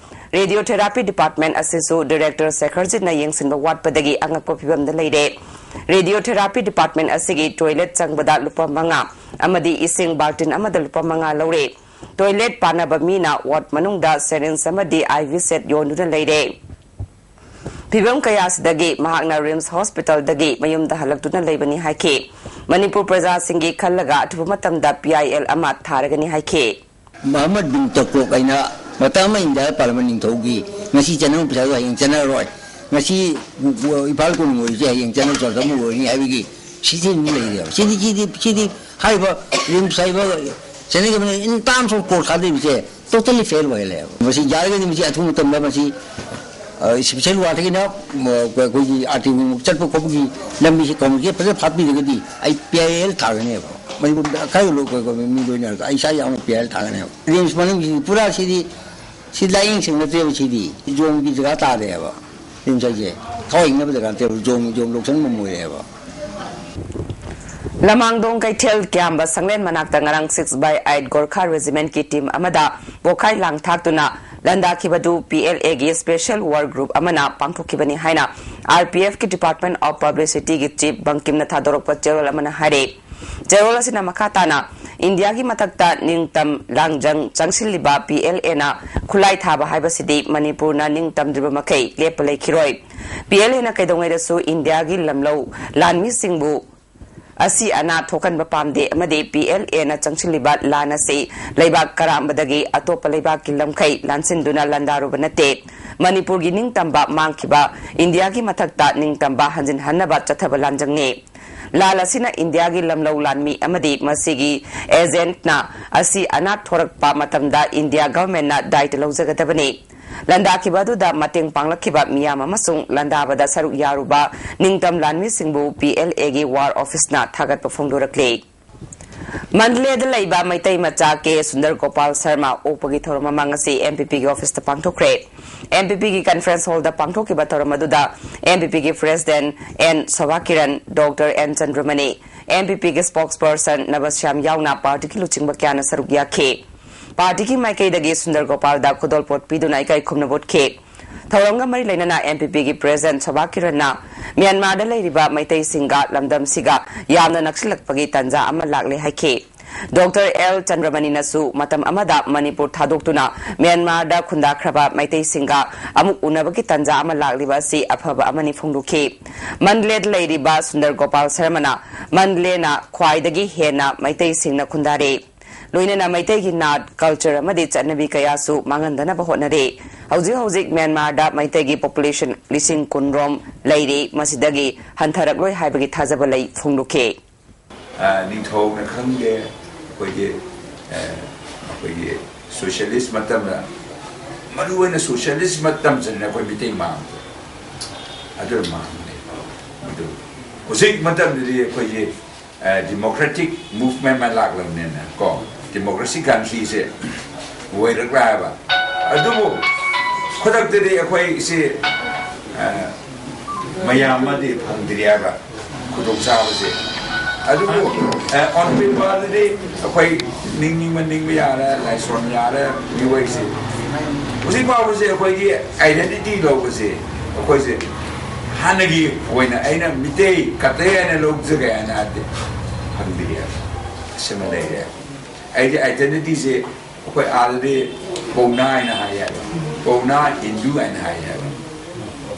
ꯔꯦꯗꯤꯑꯣꯊꯦꯔꯥꯄꯤ ꯗꯤꯄꯥꯔꯠꯃꯦꯟ ꯑꯁꯤꯁꯨ ꯗꯤꯔꯦꯛꯇꯔ ꯁꯦꯈꯔꯖꯤꯠꯅ ꯌꯦꯡꯁꯤꯟꯕ ꯋꯥꯠꯄꯗꯒꯤ ꯑꯉꯛꯄ ꯐꯤꯚꯝꯗ ꯂꯩꯔꯦ꯫ ꯔꯦꯗꯤꯑꯣꯊꯦꯔꯥꯄꯤ ꯗꯤꯄꯥꯔꯠꯃꯦꯟ ꯑꯁꯤꯒꯤ ꯇꯣꯏꯂꯦꯠ ꯆꯪꯕꯗ ꯂꯨꯄꯥ ꯃꯉꯥ ꯑꯃꯗꯤ ꯏꯁꯤꯡ ꯕꯥꯜꯇꯤꯟ ꯑꯃꯗ ꯂꯨꯄꯥ ꯃꯉꯥ ꯂꯧꯔꯦ꯫ ꯇꯣꯏꯂꯦꯠ ꯄꯥꯟꯅꯕ ꯃꯤꯅ ꯋꯥꯔꯗ ꯃꯅꯨꯡꯗ ꯁꯦꯔꯤꯟꯖ ꯑꯃꯗꯤ ꯑꯥꯏ ꯚꯤ ꯁꯦꯠ ꯌꯣꯟꯗꯨꯅ ꯂꯩꯔꯦ꯫ ꯐꯤꯚꯝ ꯀꯌꯥꯁꯤꯗꯒꯤ ꯃꯍꯥꯛꯅ ꯔꯤꯝꯁ ꯍꯣꯁꯄꯤꯇꯥꯜꯗꯒꯤ ꯃꯌꯨꯝꯗ ꯍꯜꯂꯛꯇꯨꯅ ꯂꯩꯕꯅꯤ ꯍꯥꯏꯈꯤ꯫ ꯃꯅꯤꯄꯨꯔ ꯄ꯭ꯔꯖꯥꯁꯤꯡꯒꯤ ꯈꯜꯂꯒ ꯑꯊꯨꯕ ꯃꯇꯝꯗ ꯄꯤ ꯑꯥꯏ ꯑꯦꯜ ꯑꯃ ꯊꯥꯔꯒꯅꯤ ꯍꯥꯏꯈꯤ꯫ ꯃꯍꯃꯗ ꯕꯤꯟ ꯇꯒꯂꯨꯛ ꯍꯥꯏꯅ ꯃꯇꯝ ꯑꯃ ꯏꯟꯗꯤꯌꯥꯗ ꯄꯥꯜꯂꯝꯕ ꯅꯤꯡꯊꯧꯒꯤ ꯉꯁꯤ ꯆꯠꯅꯕ ꯄꯩꯁꯥꯗꯣ ꯍꯌꯦꯡ ꯆꯠꯅꯔꯣꯏ, ꯉꯁꯤ ꯏꯝꯐꯥꯜ ꯀꯣꯅꯨꯡ ꯑꯣꯏꯔꯤꯁꯦ ꯍꯌꯦꯡ ꯆꯠꯅꯕ ꯆꯠꯅꯕ ꯑꯣꯏꯔꯅꯤ ꯍꯥꯏꯕꯒꯤ ꯁꯤꯁꯇꯦꯝ ꯑꯃ ꯂꯩꯔꯦꯕ꯫ ꯁꯤꯗꯤ, ꯁꯤꯗꯤ, ꯁꯤꯗꯤ ꯍꯥꯏꯔꯤꯕ ꯔꯤꯝꯁ ꯍꯥꯏꯕ ꯆꯦꯟꯅꯩ government in terms of court ꯀꯥꯗꯣꯏꯕꯁꯦ totally fail ꯑꯣꯏꯍꯜꯂꯦꯕ꯫ ꯃꯁꯤ ꯌꯥꯔꯒꯗꯤ ꯃꯁꯤ ꯑꯊꯨꯕ ꯃꯇꯝꯗ ꯃꯁꯤ, ꯑ, ꯁ꯭ꯄꯦꯁꯦꯜ ꯋꯥꯔꯗꯇꯒꯤꯅ, ꯑ, ꯑꯩꯈꯣꯏꯒꯤ ꯑꯥꯔ ꯇꯤ ꯑꯣ ꯆꯠꯄ ꯈꯣꯠꯄꯒꯤ ꯂꯝꯕꯤꯁꯤ ꯀꯃꯤꯇꯤꯅ ꯐꯖꯅ ꯐꯥꯠꯄꯤꯔꯒꯗꯤ ꯑꯩ ꯄꯤ ꯑꯥꯏ ꯑꯦꯜ ꯊꯥꯒꯅꯦꯕ꯫ ꯃꯅꯤꯄꯨꯔꯗ ꯑꯈꯥꯏꯕ ꯂꯣꯏ-, ꯀꯣꯏ-, ꯀꯣꯏ-, ꯃꯤ ꯂꯣꯏꯅꯔꯒ ꯑꯩ ꯏꯁꯥ ꯌꯥꯎꯅ ꯄꯤ ꯑꯥꯏ ꯑꯦꯜ ꯊꯥꯒꯅꯦꯕ꯫ ꯔꯤꯝꯁ ꯃꯅꯨꯡꯁꯤꯗꯤ ꯄꯨꯔꯥ ꯁꯤꯗꯤ, ꯁꯤ ꯂꯥꯏꯌꯦꯡ ꯁꯪ ꯅꯠꯇ꯭ꯔꯦꯕ, ꯁꯤꯗꯤ ꯖꯣꯝꯒꯤ ꯖꯒꯥ ꯇꯥꯔꯦꯕ꯫ ꯔꯤꯝꯁ ꯍꯥꯏꯁꯦ ꯊꯋꯥꯏ ꯍꯤꯡꯅꯕ ꯖꯒꯥ ꯅꯠꯇꯦꯕ, ꯖꯣꯝ, ꯖꯣꯝ ꯂꯧꯁꯪ ꯑꯃ ꯑꯣꯏꯔꯦꯕ꯫ ꯂꯃꯥꯡꯗꯣꯡ ꯀꯩꯊꯦꯜ ꯀ꯭ꯌꯥꯝꯕ ꯁꯪꯂꯦꯟ ꯃꯅꯥꯛꯇ ꯉꯔꯥꯡ six by eight ꯒꯣꯔꯈꯥ ꯔꯦꯖꯤꯃꯦꯟꯠꯀꯤ ꯇꯤꯝ ꯑꯃꯗ ꯄꯣꯈꯥꯏ ꯂꯥꯡ ꯊꯥꯛꯇꯨꯅ ꯂꯥꯟꯗꯥꯈꯤꯕꯗꯨ ꯄꯤ ꯑꯦꯜ ꯑꯦꯒꯤ ꯁ꯭ꯄꯦꯁꯦꯜ ꯋꯥꯔ ꯒ꯭ꯔꯨꯞ ꯑꯃꯅ ꯄꯥꯡꯊꯣꯛꯈꯤꯕꯅꯤ ꯍꯥꯏꯅ ꯑꯥꯔ ꯄꯤ ꯑꯦꯐꯀꯤ ꯗꯤꯄꯥꯔꯠꯃꯦꯟꯠ ꯑꯣꯐ ꯄꯕ꯭ꯂꯤꯁꯤꯇꯤꯒꯤ ꯆꯤꯐ ꯕꯪꯀꯤꯝꯅ ꯊꯥꯗꯣꯔꯛꯄ ꯆꯦꯔꯣꯜ ꯑꯃꯅ ꯍꯥꯏꯔꯦ꯫ ꯆꯦꯔꯣꯜ ꯑꯁꯤꯅ ꯃꯈꯥ ꯇꯥꯅ ꯏꯟꯗꯤꯌꯥꯒꯤ ꯃꯊꯛꯇ ꯅꯤꯡꯇꯝ ꯂꯥꯡꯖꯪ ꯆꯪꯁꯤꯜꯂꯤꯕ ꯄꯤ ꯑꯦꯜ ꯑꯦꯅ ꯈꯨꯠꯂꯥꯏ ꯊꯥꯕ ꯍꯥꯏꯕꯁꯤꯗꯤ ꯃꯅꯤꯄꯨꯔꯅ ꯅꯤꯡꯇꯝꯗ꯭ꯔꯤꯕ ꯃꯈꯩ ꯂꯦꯞꯄ ꯂꯩꯈꯤꯔꯣꯏ꯫ ꯄꯤ ꯑꯦꯜ ꯑꯦꯅ ꯀꯩꯗꯧꯉꯩꯗꯁꯨ ꯏꯟꯗꯤꯌꯥꯒꯤ ꯂꯝꯂꯧ ꯂꯥꯟꯃꯤꯁꯤꯡꯕꯨ ꯑꯁꯤ ꯑꯅꯥ ꯊꯣꯛꯍꯟꯕ ꯄꯥꯝꯗꯦ ꯑꯃꯗꯤ ꯄꯤ ꯑꯦꯜ ꯑꯦꯅ ꯆꯪꯁꯤꯜꯂꯤꯕ ꯂꯥꯟ ꯑꯁꯤ ꯂꯩꯕꯥꯛ ꯀꯔꯥꯝꯕꯗꯒꯤ ꯑꯇꯣꯞꯄ ꯂꯩꯕꯥꯛꯀꯤ ꯂꯝꯈꯩ ꯂꯥꯟꯁꯤꯟꯗꯨꯅ ꯂꯥꯟꯗꯥꯔꯨꯕ ꯅꯠꯇꯦ꯫ ꯃꯅꯤꯄꯨꯔꯒꯤ ꯅꯤꯡꯇꯝꯕ ꯃꯥꯡꯈꯤꯕ ꯏꯟꯗꯤꯌꯥꯒꯤ ꯃꯊꯛꯇ ꯅꯤꯡꯇꯝꯕ ꯍꯟꯖꯤꯟꯍꯟꯅꯕ ꯆꯠꯊꯕ ꯂꯥꯟꯖꯪꯅꯤ꯫ ꯂꯥꯟ ꯑꯁꯤꯅ ꯏꯟꯗꯤꯌꯥꯒꯤ ꯂꯝꯂꯧ ꯂꯥꯟꯃꯤ ꯑꯃꯗꯤ ꯃꯁꯤꯒꯤ ꯑꯦꯖꯦꯟꯠꯅ ꯑꯁꯤ ꯑꯅꯥ ꯊꯣꯔꯛꯄ ꯃꯇꯝꯗ ꯏꯟꯗꯤꯌꯥ ꯒꯚꯔꯟꯃꯦꯟꯠꯅ ꯗꯥꯏꯇ ꯂꯧꯖꯒꯗꯕꯅꯤ꯫ ꯂꯥꯟꯗꯥꯈꯤꯕ ꯑꯗꯨꯗ ꯃꯇꯦꯡ ꯄꯥꯡꯂꯛꯈꯤꯕ ꯃꯤꯌꯥꯝ ꯑꯃꯁꯨꯡ ꯂꯥꯟꯗꯥꯕꯗ ꯁꯔꯨꯛ ꯌꯥꯔꯨꯕ ꯅꯤꯡꯇꯝ ꯂꯥꯟꯃꯤꯁꯤꯡꯕꯨ ꯄꯤ ꯑꯦꯜ ꯑꯦꯒꯤ ꯋꯥꯔ ꯑꯣꯐꯤꯁꯅ ꯊꯥꯒꯠꯄ ꯐꯣꯡꯗꯣꯔꯛꯂꯤ꯫ ꯃꯟꯗꯂꯦꯗ ꯂꯩꯕ ꯃꯩꯇꯩ ꯃꯆꯥ ꯀꯦ ꯁꯨꯟꯗꯔ ꯒꯣꯄꯥꯜ ꯁꯔꯃ ꯑꯣꯛꯄꯒꯤ ꯊꯧꯔꯝ ꯑꯃ ꯉꯁꯤ ꯑꯦꯝ ꯄꯤ ꯄꯤꯒꯤ ꯑꯣꯐꯤꯁꯇ ꯄꯥꯡꯊꯣꯛꯈ꯭ꯔꯦ꯫ ꯑꯦꯝ ꯄꯤ ꯄꯤꯒꯤ ꯀꯟꯐꯔꯦꯟꯁ ꯍꯣꯜꯗ ꯄꯥꯡꯊꯣꯛꯈꯤꯕ ꯊꯧꯔꯝ ꯑꯗꯨꯗ ꯑꯦꯝ ꯄꯤ ꯄꯤꯒꯤ president N Sobha Kiran, doctor N Chandramani, M P ꯄꯤꯒꯤ ꯁ꯭ꯄꯣꯛꯁꯄꯔꯁꯟ ꯅꯕꯁ꯭ꯌꯥꯝ ꯌꯥꯎꯅ ꯄꯥꯔꯇꯤꯒꯤ ꯂꯨꯆꯤꯡꯕ ꯀꯌꯥꯅ ꯁꯔꯨꯛ ꯌꯥꯈꯤ꯫ ꯄꯥꯔꯇꯤꯒꯤ ꯃꯥꯏꯀꯩꯗꯒꯤ ꯁꯨꯟꯗꯔ ꯒꯣꯄꯥꯜꯗ ꯈꯨꯗꯣꯜꯄꯣꯠ ꯄꯤꯗꯨꯅ ꯏꯀꯥꯏ ꯈꯨꯝꯅꯕ ꯎꯠꯈꯤ꯫ ꯊꯧꯔꯝꯒ ꯃꯔꯤ ꯂꯩꯅꯅ ꯑꯦꯝ ꯄꯤ ꯄꯤꯒꯤ ꯄ꯭ꯔꯦꯁꯤꯗꯦꯟꯠ ꯁꯣꯚꯥ ꯀꯤꯔꯟꯅ ꯃ꯭ꯌꯥꯟꯃꯥꯔꯗ ꯂꯩꯔꯤꯕ ꯃꯩꯇꯩꯁꯤꯡꯒ ꯂꯝꯗꯝꯁꯤꯒ ꯌꯥꯝꯅ ꯅꯛꯁꯤꯜꯂꯛꯄꯒꯤ ꯇꯥꯟꯖꯥ ꯑꯃ ꯂꯥꯛꯂꯦ ꯍꯥꯏꯈꯤ꯫ ꯗꯣꯛꯇꯔ ꯑꯦꯜ ꯆꯟꯗ꯭ꯔꯃꯅꯤꯅꯁꯨ ꯃꯇꯝ ꯑꯃꯗ ꯃꯅꯤꯄꯨꯔ ꯊꯥꯗꯣꯛꯇꯨꯅ ꯃ꯭ꯌꯥꯟꯃꯥꯔꯗ ꯈꯨꯟꯗꯥꯈ꯭ꯔꯕ ꯃꯩꯇꯩꯁꯤꯡꯒ ꯑꯃꯨꯛ ꯎꯅꯕꯒꯤ ꯇꯥꯟꯖꯥ ꯑꯃ ꯂꯥꯛꯂꯤꯕ ꯑꯁꯤ ꯑꯐꯕ ꯑꯃꯅꯤ ꯐꯣꯡꯗꯣꯛꯈꯤ꯫ ꯃꯟꯗꯂꯦꯗ ꯂꯩꯔꯤꯕ ꯁꯨꯟꯗꯔ ꯒꯣꯄꯥꯜ ꯁꯔꯃꯅ ꯃꯟꯗꯂꯦꯅ ꯈ꯭ꯋꯥꯏꯗꯒꯤ ꯍꯦꯟꯅ ꯃꯩꯇꯩꯁꯤꯡꯅ ꯈꯨꯟꯗꯥꯔꯦ꯫ ꯂꯣꯏꯅꯅ ꯃꯩꯇꯩꯒꯤ ꯅꯥꯠ, ꯀꯜꯆꯔ ꯑꯃꯗꯤ ꯆꯠꯅꯕꯤ ꯀꯌꯥꯁꯨ ꯃꯥꯡꯍꯟꯗꯅꯕ ꯍꯣꯠꯅꯔꯦ꯫ ꯍꯧꯖꯤꯛ ꯍꯧꯖꯤꯛ ꯃ꯭ꯌꯥꯟꯃꯥꯔꯗ ꯃꯩꯇꯩꯒꯤ ꯄꯣꯄꯨꯂꯦꯁꯟ ꯂꯤꯁꯤꯡ ꯀꯨꯟ ꯔꯣꯝ ꯂꯩꯔꯤ, ꯃꯁꯤꯗꯒꯤ ꯍꯟꯊꯔꯛꯂꯣꯏ ꯍꯥꯏꯕꯒꯤ ꯊꯥꯖꯕ ꯂꯩ ꯐꯣꯡꯗꯣꯛꯈꯤ꯫ ꯑ, ꯅꯤꯡꯊꯧꯅ ꯈꯪꯗꯦ, ꯑꯩꯈꯣꯏꯒꯤ, ꯑ, ꯑꯩꯈꯣꯏꯒꯤ ꯁꯣꯁꯤꯌꯦꯂꯤꯁ ꯃꯇꯝꯗ, ꯃꯔꯨꯑꯣꯏꯅ ꯁꯣꯁꯤꯌꯦꯂꯤꯁ ꯃꯇꯝꯁꯤꯅ ꯑꯩꯈꯣꯏ ꯃꯤꯇꯩ ꯃꯥꯡꯕ, ꯑꯗꯨꯅ ꯃꯥꯡꯕꯅꯦ꯫ ꯑꯗꯨ ꯍꯧꯖꯤꯛ ꯃꯇꯝꯗꯗꯤ ꯑꯩꯈꯣꯏꯒꯤ, ꯑ, ꯗꯤꯃꯣꯀ꯭ꯔꯦꯇꯤꯛ ꯃꯨꯚꯃꯦꯟ ꯑꯃ ꯂꯥꯛꯂꯕꯅꯤꯅ ꯀꯣ, ꯗꯤꯃꯣꯀ꯭ꯔꯦꯁꯤ ꯀꯟꯇ꯭ꯔꯤꯁꯦ ꯑꯣꯏꯔꯛꯂꯦ ꯍꯥꯏꯕ꯫ ꯑꯗꯨꯕꯨ ꯈꯨꯗꯛꯇꯗꯤ ꯑꯩꯈꯣꯏꯁꯤ, ꯑ, ꯃꯌꯥꯝ ꯑꯃꯗꯤ ꯐꯪꯗ꯭ꯔꯤ ꯍꯥꯏꯕ ꯈꯨꯗꯣꯡꯆꯥꯕꯁꯦ꯫ ꯑꯗꯨꯕꯨ, ꯑ, on paperꯗꯗꯤ ꯑꯩꯈꯣꯏ ꯅꯤꯡꯅꯤꯡꯕ ꯅꯤꯡꯕ ꯌꯥꯔꯦ, ꯂꯥꯏꯁꯣꯟ ꯌꯥꯔꯦ, ꯃꯤꯑꯣꯏꯁꯦ꯫ ꯍꯧꯖꯤꯛ ꯐꯥꯎꯕꯁꯦ ꯑꯩꯈꯣꯏꯒꯤ identity ꯂꯧꯕꯁꯦ, ꯑꯩꯈꯣꯏꯁꯦ ꯍꯥꯟꯅꯒꯤ ꯑꯣꯏꯅ ꯑꯩꯅ ꯃꯤꯇꯩ ꯀꯠꯇꯦ ꯍꯥꯏꯅ ꯂꯧꯖꯒꯦ ꯍꯥꯏꯅ ꯍꯥꯏꯕꯗꯤ ꯐꯪꯗ꯭ꯔꯤ ꯍꯥꯏꯕ꯫ ꯑꯁꯤꯃ ꯂꯩꯔꯦ꯫ ꯑꯩꯒꯤ identityꯁꯦ ꯑꯩꯈꯣꯏ ꯑꯥꯗꯗꯤ ꯄꯧꯅꯥ ꯍꯥꯏꯅ ꯍꯥꯏ ꯍꯥꯏꯕ, ꯄꯧꯅꯥ ꯍꯤꯟꯗꯨ ꯍꯥꯏꯅ ꯍꯥꯏ ꯍꯥꯏꯕ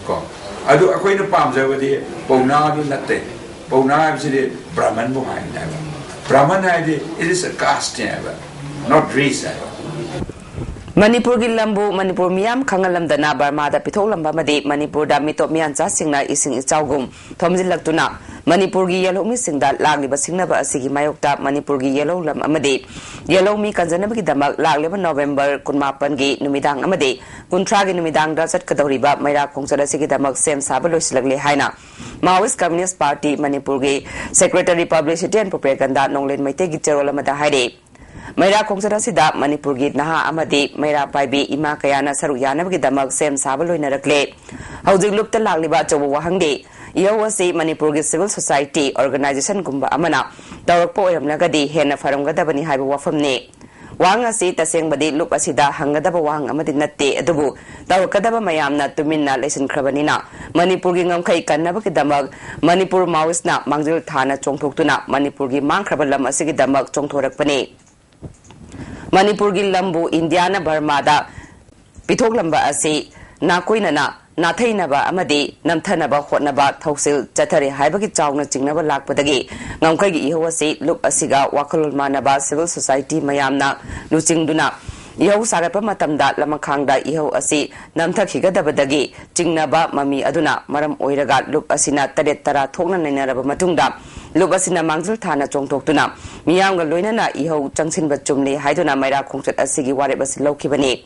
ꯀꯣ꯫ ꯑꯗꯨ ꯑꯩꯈꯣꯏꯅ ꯄꯥꯝꯖꯕꯗꯤ ꯄꯧꯅꯥꯗꯨ ꯅꯠꯇꯦ꯫ ꯄꯧꯅꯥ ꯍꯥꯏꯕꯁꯤꯗꯤ ꯕ꯭ꯔꯥꯍꯃꯟꯕꯨ ꯍꯥꯏꯅ ꯍꯥꯏꯕ꯫ ꯕ꯭ꯔꯥꯍꯃꯟ ꯍꯥꯏꯗꯤ it is a caste ꯍꯥꯏꯕ, not race ꯍꯥꯏꯕ꯫ ꯃꯅꯤꯄꯨꯔꯒꯤ ꯂꯝꯕꯨ ꯃꯅꯤꯄꯨꯔ ꯃꯤꯌꯥꯝ ꯈꯪꯍꯜꯂꯝꯗꯅ ꯕꯔꯃꯥꯗ ꯄꯤꯊꯣꯛꯂꯝꯕ ꯑꯃꯗꯤ ꯃꯅꯤꯄꯨꯔꯗ ꯃꯤꯇꯣꯞ ꯃꯤꯌꯥꯟꯆꯥꯁꯤꯡꯅ ꯏꯁꯤꯡ ꯏꯆꯥꯎꯒꯨꯝ ꯊꯣꯝꯖꯤꯜꯂꯛꯇꯨꯅ ꯃꯅꯤꯄꯨꯔꯒꯤ ꯌꯦꯜꯍꯧꯃꯤꯁꯤꯡꯗ ꯂꯥꯛꯂꯤꯕ ꯁꯤꯡꯅꯕ ꯑꯁꯤꯒꯤ ꯃꯥꯌꯣꯛꯇ ꯃꯅꯤꯄꯨꯔꯒꯤ ꯌꯦꯜꯍꯧ ꯂꯝ ꯑꯃꯗꯤ ꯌꯦꯜꯍꯧꯃꯤ ꯀꯟꯖꯅꯕꯒꯤꯗꯃꯛ ꯂꯥꯛꯂꯤꯕ ꯅꯣꯕꯦꯝꯕꯔ ꯀꯨꯟꯃꯥꯄꯟꯒꯤ ꯅꯨꯃꯤꯗꯥꯡ ꯑꯃꯗꯤ ꯀꯨꯟꯊ꯭ꯔꯥꯒꯤ ꯅꯨꯃꯤꯗꯥꯡꯗ ꯆꯠꯀꯗꯧꯔꯤꯕ ꯃꯩꯔꯥ ꯈꯣꯡꯆꯠ ꯑꯁꯤꯒꯤꯗꯃꯛ ꯁꯦꯝ ꯁꯥꯕ ꯂꯣꯏꯁꯤꯜꯂꯛꯂꯦ ꯍꯥꯏꯅ Maoist Communist Party ꯃꯅꯤꯄꯨꯔꯒꯤ Secretary Publicity and Propaganda ꯅꯣꯡꯂꯦꯟ ꯃꯩꯇꯩꯒꯤ ꯆꯦꯔꯣꯜ ꯑꯃꯗ ꯍꯥꯏꯔꯤ꯫ ꯃꯩꯔꯥ ꯈꯣꯡꯆꯠ ꯑꯁꯤꯗ ꯃꯅꯤꯄꯨꯔꯒꯤ ꯅꯍꯥ ꯑꯃꯗꯤ ꯃꯩꯔꯥ ꯄꯥꯏꯕꯤ ꯏꯃꯥ ꯀꯌꯥꯅ ꯁꯔꯨꯛ ꯌꯥꯅꯕꯒꯤꯗꯃꯛ ꯁꯦꯝ ꯁꯥꯕ ꯂꯣꯏꯅꯔꯛꯂꯦ꯫ ꯍꯧꯖꯤꯛ ꯂꯨꯞꯇ ꯂꯥꯛꯂꯤꯕ ꯑꯆꯧꯕ ꯋꯥꯍꯪꯗꯤ ꯏꯍꯧ ꯑꯁꯤ ꯃꯅꯤꯄꯨꯔꯒꯤ civil society organizationꯒꯨꯝꯕ ꯑꯃꯅ ꯇꯧꯔꯛꯄ ꯑꯣꯏꯔꯝꯂꯒꯗꯤ ꯍꯦꯟꯅ ꯐꯔꯝꯒꯗꯕꯅꯤ ꯍꯥꯏꯕ ꯋꯥꯐꯝꯅꯤ꯫ ꯋꯥꯍꯪ ꯑꯁꯤ ꯇꯁꯦꯡꯕꯗꯤ ꯂꯨꯞ ꯑꯁꯤꯗ ꯍꯪꯒꯗꯕ ꯋꯥꯍꯪ ꯑꯃꯗꯤ ꯅꯠꯇꯦ, ꯑꯗꯨꯕꯨ ꯇꯧꯔꯛꯀꯗꯕ ꯃꯌꯥꯝꯅ ꯇꯨꯃꯤꯟꯅ ꯂꯩꯁꯤꯟꯈ꯭ꯔꯕꯅꯤꯅ ꯃꯅꯤꯄꯨꯔꯒꯤ ꯉꯝꯈꯩ ꯀꯟꯅꯕꯒꯤꯗꯃꯛ ꯃꯅꯤꯄꯨꯔ Maoistꯅ ꯃꯥꯡꯖꯤꯜ ꯊꯥꯅ ꯆꯣꯡꯊꯣꯛꯇꯨꯅ ꯃꯅꯤꯄꯨꯔꯒꯤ ꯃꯥꯡꯈ꯭ꯔꯕ ꯂꯝ ꯑꯁꯤꯒꯤꯗꯃꯛ ꯆꯣꯡꯊꯣꯔꯛꯄꯅꯤ꯫ ꯃꯅꯤꯄꯨꯔꯒꯤ ꯂꯝꯕꯨ ꯏꯟꯗꯤꯌꯥꯅ ꯕꯔꯃꯥꯗ ꯄꯤꯊꯣꯛꯂꯝꯕ ꯑꯁꯤ ꯅꯥꯀꯣꯏꯅꯅ ꯅꯥꯊꯩꯅꯕ ꯑꯃꯗꯤ ꯅꯝꯊꯅꯕ ꯍꯣꯠꯅꯕ ꯊꯧꯁꯤꯜ ꯆꯠꯊꯔꯤ ꯍꯥꯏꯕꯒꯤ ꯆꯥꯎꯅ ꯆꯤꯡꯅꯕ ꯂꯥꯛꯄꯗꯒꯤ ꯉꯝꯈꯩꯒꯤ ꯏꯍꯧ ꯑꯁꯤ ꯂꯨꯞ ꯑꯁꯤꯒ ꯋꯥꯈꯜꯂꯣꯟ ꯃꯥꯟꯅꯕ civil society ꯃꯌꯥꯝꯅ ꯂꯨꯆꯤꯡꯗꯨꯅ ꯏꯍꯧ ꯁꯥꯒꯠꯄ ꯃꯇꯝꯗ ꯂꯃꯈꯥꯡꯗ ꯏꯍꯧ ꯑꯁꯤ ꯅꯝꯊꯈꯤꯒꯗꯕꯗꯒꯤ ꯆꯤꯡꯅꯕ ꯃꯃꯤ ꯑꯗꯨꯅ ꯃꯔꯝ ꯑꯣꯏꯔꯒ ꯂꯨꯞ ꯑꯁꯤꯅ ꯇꯔꯦꯠ ꯇꯔꯥ ꯊꯣꯛꯅ ꯅꯩꯅꯔꯕ ꯃꯇꯨꯡꯗ ꯂꯨꯞ ꯑꯁꯤꯅ ꯃꯥꯡꯖꯤꯜ ꯊꯥꯅ ꯆꯣꯡꯊꯣꯛꯇꯨꯅ ꯃꯤꯌꯥꯝꯒ ꯂꯣꯏꯅꯅ ꯏꯍꯧ ꯆꯪꯁꯤꯟꯕ ꯆꯨꯝꯂꯦ ꯍꯥꯏꯗꯨꯅ ꯃꯩꯔꯥ ꯈꯣꯡꯆꯠ ꯑꯁꯤꯒꯤ ꯋꯥꯔꯦꯞ ꯑꯁꯤ ꯂꯧꯈꯤꯕꯅꯤ꯫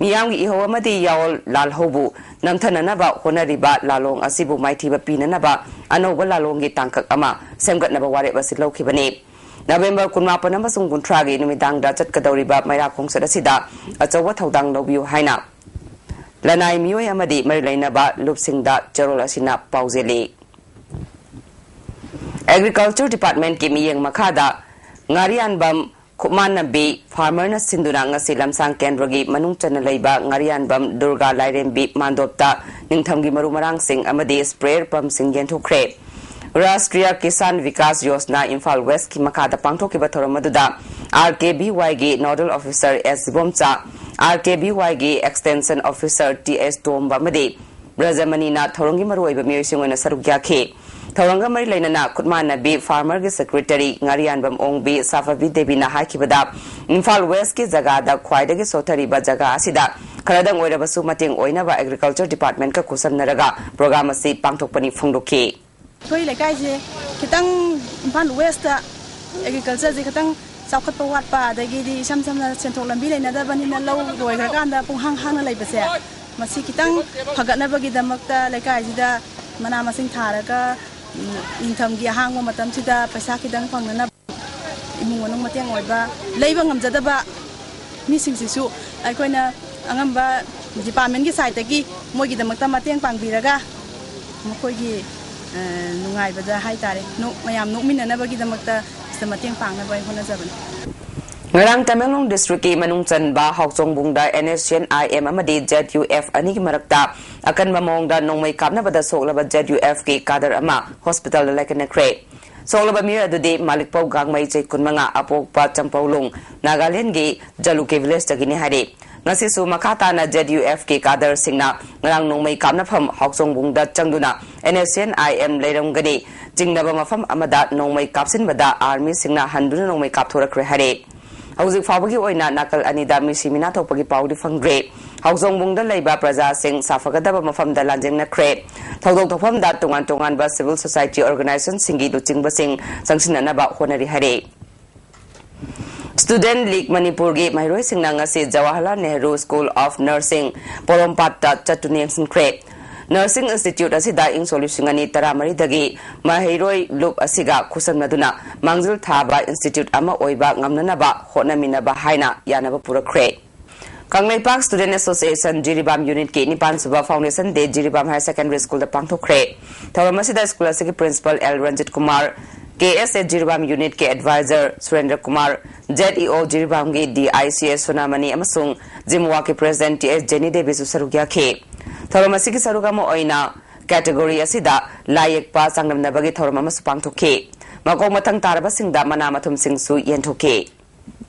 ꯃꯤꯌꯥꯝꯒꯤ ꯏꯍꯧ ꯑꯃꯗꯤ ꯌꯥꯑꯣꯜ ꯂꯥꯜꯍꯧꯕꯨ ꯅꯝꯊꯅꯅꯕ ꯍꯣꯠꯅꯔꯤꯕ ꯂꯥꯂꯣꯡ ꯑꯁꯤꯕꯨ ꯃꯥꯏꯊꯤꯕ ꯄꯤꯅꯅꯕ ꯑꯅꯧꯕ ꯂꯥꯂꯣꯡꯒꯤ ꯇꯥꯡꯀꯛ ꯑꯃ ꯁꯦꯝꯒꯠꯅꯕ ꯋꯥꯔꯦꯞ ꯑꯁꯤ ꯂꯧꯈꯤꯕꯅꯤ꯫ ꯅꯕꯦꯝꯕꯔ ꯀꯨꯟꯃꯥꯄꯟ ꯑꯃꯁꯨꯡ ꯀꯨꯟꯊ꯭ꯔꯥꯒꯤ ꯅꯨꯃꯤꯗꯥꯡꯗ ꯆꯠꯀꯗꯧꯔꯤꯕ ꯃꯩꯔꯥ ꯈꯣꯡꯆꯠ ꯑꯁꯤꯗ ꯑꯆꯧꯕ ꯊꯧꯗꯥꯡ ꯂꯧꯕꯤꯌꯨ ꯍꯥꯏꯅ ꯂꯅꯥꯏ ꯃꯤꯑꯣꯏ ꯑꯃꯗꯤ ꯃꯔꯤ ꯂꯩꯅꯕ ꯂꯨꯞꯁꯤꯡꯗ ꯆꯦꯔꯣꯜ ꯑꯁꯤꯅ ꯄꯥꯎꯖꯦꯜꯂꯤ꯫ Agriculture Departmentꯀꯤ ꯃꯤꯠꯌꯦꯡ ꯃꯈꯥꯗ ꯉꯥꯔꯤꯌꯥꯟꯕꯝ ꯈꯨꯞꯃꯥꯟꯅꯕꯤ farmerꯅ ꯁꯤꯟꯗꯨꯅ ꯉꯁꯤ ꯂꯝꯁꯥꯡ ꯀꯦꯟꯗ꯭ꯔꯒꯤ ꯃꯅꯨꯡ ꯆꯟꯅ ꯂꯩꯕ ꯉꯥꯔꯤꯌꯥꯟꯕꯝ ꯗꯨꯔꯒꯥ ꯂꯥꯏꯔꯦꯝꯕꯤ ꯃꯥꯟꯗꯣꯞꯇ ꯅꯤꯡꯊꯝꯒꯤ ꯃꯔꯨ ꯃꯔꯥꯡꯁꯤꯡ ꯑꯃꯗꯤ spray pumpꯁꯤꯡ ꯌꯦꯟꯊꯣꯛꯈ꯭ꯔꯦ꯫ Rashtriya Kisan Vikas Yojana Imphal Westꯀꯤ ꯃꯈꯥꯗ ꯄꯥꯡꯊꯣꯛꯈꯤꯕ ꯊꯧꯔꯝ ꯑꯗꯨꯗ RKVYꯒꯤ Nodal Officer S Ibomcha, RKVYꯒꯤ Extension Officer T S ꯇꯣꯝꯕ ꯑꯃꯗꯤ ꯕ꯭ꯔꯖꯃꯅꯤꯅ ꯊꯧꯔꯝꯒꯤ ꯃꯔꯨꯑꯣꯏꯕ ꯃꯤꯑꯣꯏꯁꯤꯡ ꯑꯣꯏꯅ ꯁꯔꯨꯛ ꯌꯥꯈꯤ꯫ ꯊꯧꯔꯝꯒ ꯃꯔꯤ ꯂꯩꯅꯅ ꯈꯨꯠꯃꯥꯟꯅꯕꯤ farmerꯒꯤ secretary ꯉꯥꯔꯤꯌꯥꯟꯕꯝ ꯑꯣꯡꯕꯤ ꯁꯥꯐꯕꯤ ꯗꯦꯕꯤꯅ ꯍꯥꯏꯈꯤꯕꯗ, ꯏꯝꯐꯥꯜ Westꯀꯤ ꯖꯒꯥꯗ ꯈ꯭ꯋꯥꯏꯗꯒꯤ ꯁꯣꯠꯊꯔꯤꯕ ꯖꯒꯥ ꯑꯁꯤꯗ ꯈꯔꯗꯪ ꯑꯣꯏꯔꯕꯁꯨ ꯃꯇꯦꯡ ꯑꯣꯏꯅꯕ Agriculture Departmentꯀ ꯈꯨꯠꯁꯝꯅꯔꯒ program ꯑꯁꯤ ꯄꯥꯡꯊꯣꯛꯄꯅꯤ ꯐꯣꯡꯗꯣꯛꯈꯤ꯫ ꯑꯩꯈꯣꯏ ꯂꯩꯀꯥꯏꯁꯦ ꯈꯤꯇꯪ ꯏꯝꯐꯥꯜ ꯋꯦꯁꯇ ꯑꯦꯒ꯭ꯔꯤꯀꯜꯆꯔꯁꯦ ꯈꯤꯇꯪ ꯆꯥꯎꯈꯠꯄ ꯋꯥꯠꯄ, ꯑꯗꯒꯤꯗꯤ ꯏꯁꯝ ꯁꯝꯅ ꯁꯦꯟꯊꯣꯛ ꯂꯝꯕꯤ ꯂꯩꯅꯗꯕꯅꯤꯅ ꯂꯧ ꯂꯣꯏꯈ꯭ꯔꯀꯥꯟꯗ ꯄꯨꯡꯍꯥꯡ ꯍꯥꯡꯅ ꯂꯩꯕꯁꯦ, ꯃꯁꯤ ꯈꯤꯇꯪ ꯐꯒꯠꯅꯕꯒꯤꯗꯃꯛꯇ ꯂꯩꯀꯥꯏꯁꯤꯗ ꯃꯅꯥ ꯃꯁꯤꯡ ꯊꯥꯔꯒ, ꯎꯝ, ꯅꯤꯡꯊꯝꯒꯤ ꯑꯍꯥꯡꯕ ꯃꯇꯝꯁꯤꯗ ꯄꯩꯁꯥ ꯈꯤꯇꯪ ꯐꯪꯅꯅꯕ, ꯏꯃꯨꯡ ꯃꯅꯨꯡ ꯃꯇꯦꯡ ꯑꯣꯏꯕ, ꯂꯩꯕ ꯉꯝꯖꯗꯕ ꯃꯤꯁꯤꯡꯁꯤꯁꯨ ꯑꯩꯈꯣꯏꯅ ꯑꯉꯝꯕ ꯗꯤꯄꯥꯔꯠꯃꯦꯟꯒꯤ ꯁꯥꯏꯠꯇꯒꯤ ꯃꯣꯏꯒꯤꯗꯃꯛꯇ ꯃꯇꯦꯡ ꯄꯥꯡꯕꯤꯔꯒ, ꯃꯈꯣꯏꯒꯤ, ꯑ, ꯅꯨꯡꯉꯥꯏꯕꯗ ꯍꯥꯏꯇꯥꯔꯦ, ꯅꯣꯛ-, ꯃꯌꯥꯝ ꯅꯣꯛꯃꯤꯟꯅꯅꯕꯒꯤꯗꯃꯛꯇ ꯁꯤꯗ ꯃꯇꯦꯡ ꯄꯥꯡꯅꯕ ꯑꯩ ꯍꯣꯠꯅꯖꯕꯅꯤ꯫ ꯉꯔꯥꯡ ꯇꯃꯦꯡꯂꯣꯡ ꯗꯤꯁꯇ꯭ꯔꯤꯛꯀꯤ ꯃꯅꯨꯡ ꯆꯟꯕ ꯍꯥꯎꯆꯣꯡꯕꯨꯡꯗ N S C N I M ꯑꯃꯗꯤ Z U F ꯑꯅꯤꯒꯤ ꯃꯔꯛꯇ ꯑꯀꯟꯕ ꯃꯑꯣꯡꯗ ꯅꯣꯡꯃꯩ ꯀꯥꯞꯅꯕꯗ ꯁꯣꯛꯂꯕ Z U F ꯀꯤ ꯀꯥꯗꯔ ꯑꯃ ꯍꯣꯁꯄꯤꯇꯥꯜꯗ ꯂꯥꯏꯀꯠꯅꯈ꯭ꯔꯦ꯫ ꯁꯣꯛꯂꯕ ꯃꯤꯑꯣꯏ ꯑꯗꯨꯗꯤ ꯃꯥꯂꯤꯛꯄꯧ ꯒꯥꯡꯃꯩ, ꯆꯍꯤ ꯀꯨꯟꯃꯉꯥ, ꯑꯄꯣꯛꯄ ꯆꯝꯄꯧꯂꯨꯡ, ꯅꯥꯒꯥꯂꯦꯟꯒꯤ ꯖꯂꯨꯀꯦ ꯚꯤꯂꯦꯖꯇꯒꯤꯅꯤ ꯍꯥꯏꯔꯤ꯫ ꯉꯁꯤꯁꯨ ꯃꯈꯥ ꯇꯥꯅ Z U F ꯀꯤ ꯀꯥꯗꯔꯁꯤꯡꯅ ꯉꯔꯥꯡ ꯅꯣꯡꯃꯩ ꯀꯥꯞꯅꯐꯝ ꯍꯥꯎꯆꯣꯡꯕꯨꯡꯗ ꯆꯪꯗꯨꯅ N S C N I M ꯂꯩꯔꯝꯒꯅꯤ ꯆꯤꯡꯅꯕ ꯃꯐꯝ ꯑꯃꯗ ꯅꯣꯡꯃꯩ ꯀꯥꯞꯁꯤꯟꯕꯗ ꯑꯥꯔꯃꯤꯁꯤꯡꯅ ꯍꯟꯗꯨꯅ ꯅꯣꯡꯃꯩ ꯀꯥꯞꯊꯣꯔꯛꯈ꯭ꯔꯦ ꯍꯥꯏꯔꯤ꯫ ꯍꯧꯖꯤꯛ ꯐꯥꯎꯕꯒꯤ ꯑꯣꯏꯅ ꯅꯥꯀꯜ ꯑꯅꯤꯗ ꯃꯤꯁꯤ ꯃꯤꯅꯥ ꯊꯣꯛꯄꯒꯤ ꯄꯥꯎꯗꯤ ꯐꯪꯗ꯭ꯔꯤ꯫ ꯍꯥꯎꯆꯣꯡꯕꯨꯡꯗ ꯂꯩꯕ ꯄ꯭ꯔꯖꯥꯁꯤꯡ ꯁꯥꯐꯒꯗꯕ ꯃꯐꯝꯗ ꯂꯥꯟꯖꯦꯡꯅꯈ꯭ꯔꯦ꯫ ꯊꯧꯗꯣꯛ ꯊꯣꯛꯐꯝꯗ ꯇꯣꯉꯥꯟ ꯇꯣꯉꯥꯟꯕ civil society organizationꯁꯤꯡꯒꯤ ꯂꯨꯆꯤꯡꯕꯁꯤꯡ ꯆꯪꯁꯤꯟꯅꯅꯕ ꯍꯣꯠꯅꯔꯤ ꯍꯥꯏꯔꯤ꯫ Student League ꯃꯅꯤꯄꯨꯔꯒꯤ ꯃꯍꯩꯔꯣꯏꯁꯤꯡꯅ ꯉꯁꯤ Jawaharlal Nehru School of Nursing ꯄꯣꯔꯣꯝꯄꯥꯠꯇ ꯆꯠꯇꯨꯅ ꯌꯦꯡꯁꯤꯟꯈ꯭ꯔꯦ꯫ Nursing Institute ꯑꯁꯤꯗ ꯏꯪ ꯁꯣꯛ ꯂꯤꯁꯤꯡ ꯑꯅꯤ ꯇꯔꯥꯃꯔꯤꯗꯒꯤ ꯃꯍꯩꯔꯣꯏ ꯂꯨꯞ ꯑꯁꯤꯒ ꯈꯨꯠꯁꯝꯅꯗꯨꯅ ꯃꯥꯡꯖꯤꯜ ꯊꯥꯕ institute ꯑꯃ ꯑꯣꯏꯕ ꯉꯝꯅꯅꯕ ꯍꯣꯠꯅꯃꯤꯟꯅꯕ ꯍꯥꯏꯅ ꯌꯥꯅꯕ ꯄꯨꯔꯛꯈ꯭ꯔꯦ꯫ ꯀꯪꯂꯩꯄꯥꯛ Student Association ꯖꯤꯔꯤꯕꯥꯝ Unitꯀꯤ ꯅꯤꯄꯥꯟ ꯁꯨꯕ Foundation Day Jiribam Higher Secondary Schoolꯗ ꯄꯥꯡꯊꯣꯛꯈ꯭ꯔꯦ꯫ ꯊꯧꯔꯝ ꯑꯁꯤꯗ school ꯑꯁꯤꯒꯤ Principal L Ranjit Kumar, K S A Jiribam Unitꯀꯤ Advisor ꯁꯨꯔꯦꯟꯗ꯭ꯔ Kumar, Z E O ꯖꯤꯔꯤꯕꯥꯝꯒꯤ D I C S ꯁꯣꯅꯥꯃꯅꯤ ꯑꯃꯁꯨꯡ ꯖꯤꯝꯋꯥꯛꯀꯤ President T S ꯖꯦꯅꯤ ꯗꯦꯕꯤꯁꯨ ꯁꯔꯨꯛ ꯌꯥꯈꯤ꯫ ꯊꯧꯔꯝ ꯑꯁꯤꯒꯤ ꯁꯔꯨꯛ ꯑꯃ ꯑꯣꯏꯅ category ꯑꯁꯤꯗ ꯂꯥꯏ ꯌꯦꯛꯄ ꯆꯥꯡꯗꯝꯅꯕꯒꯤ ꯊꯧꯔꯝ ꯑꯃꯁꯨ ꯄꯥꯡꯊꯣꯛꯈꯤ꯫ ꯃꯀꯣꯛ ꯃꯊꯪ ꯇꯥꯔꯕꯁꯤꯡꯗ ꯃꯅꯥ ꯃꯊꯨꯝꯁꯤꯡꯁꯨ ꯌꯦꯟꯊꯣꯛꯈꯤ꯫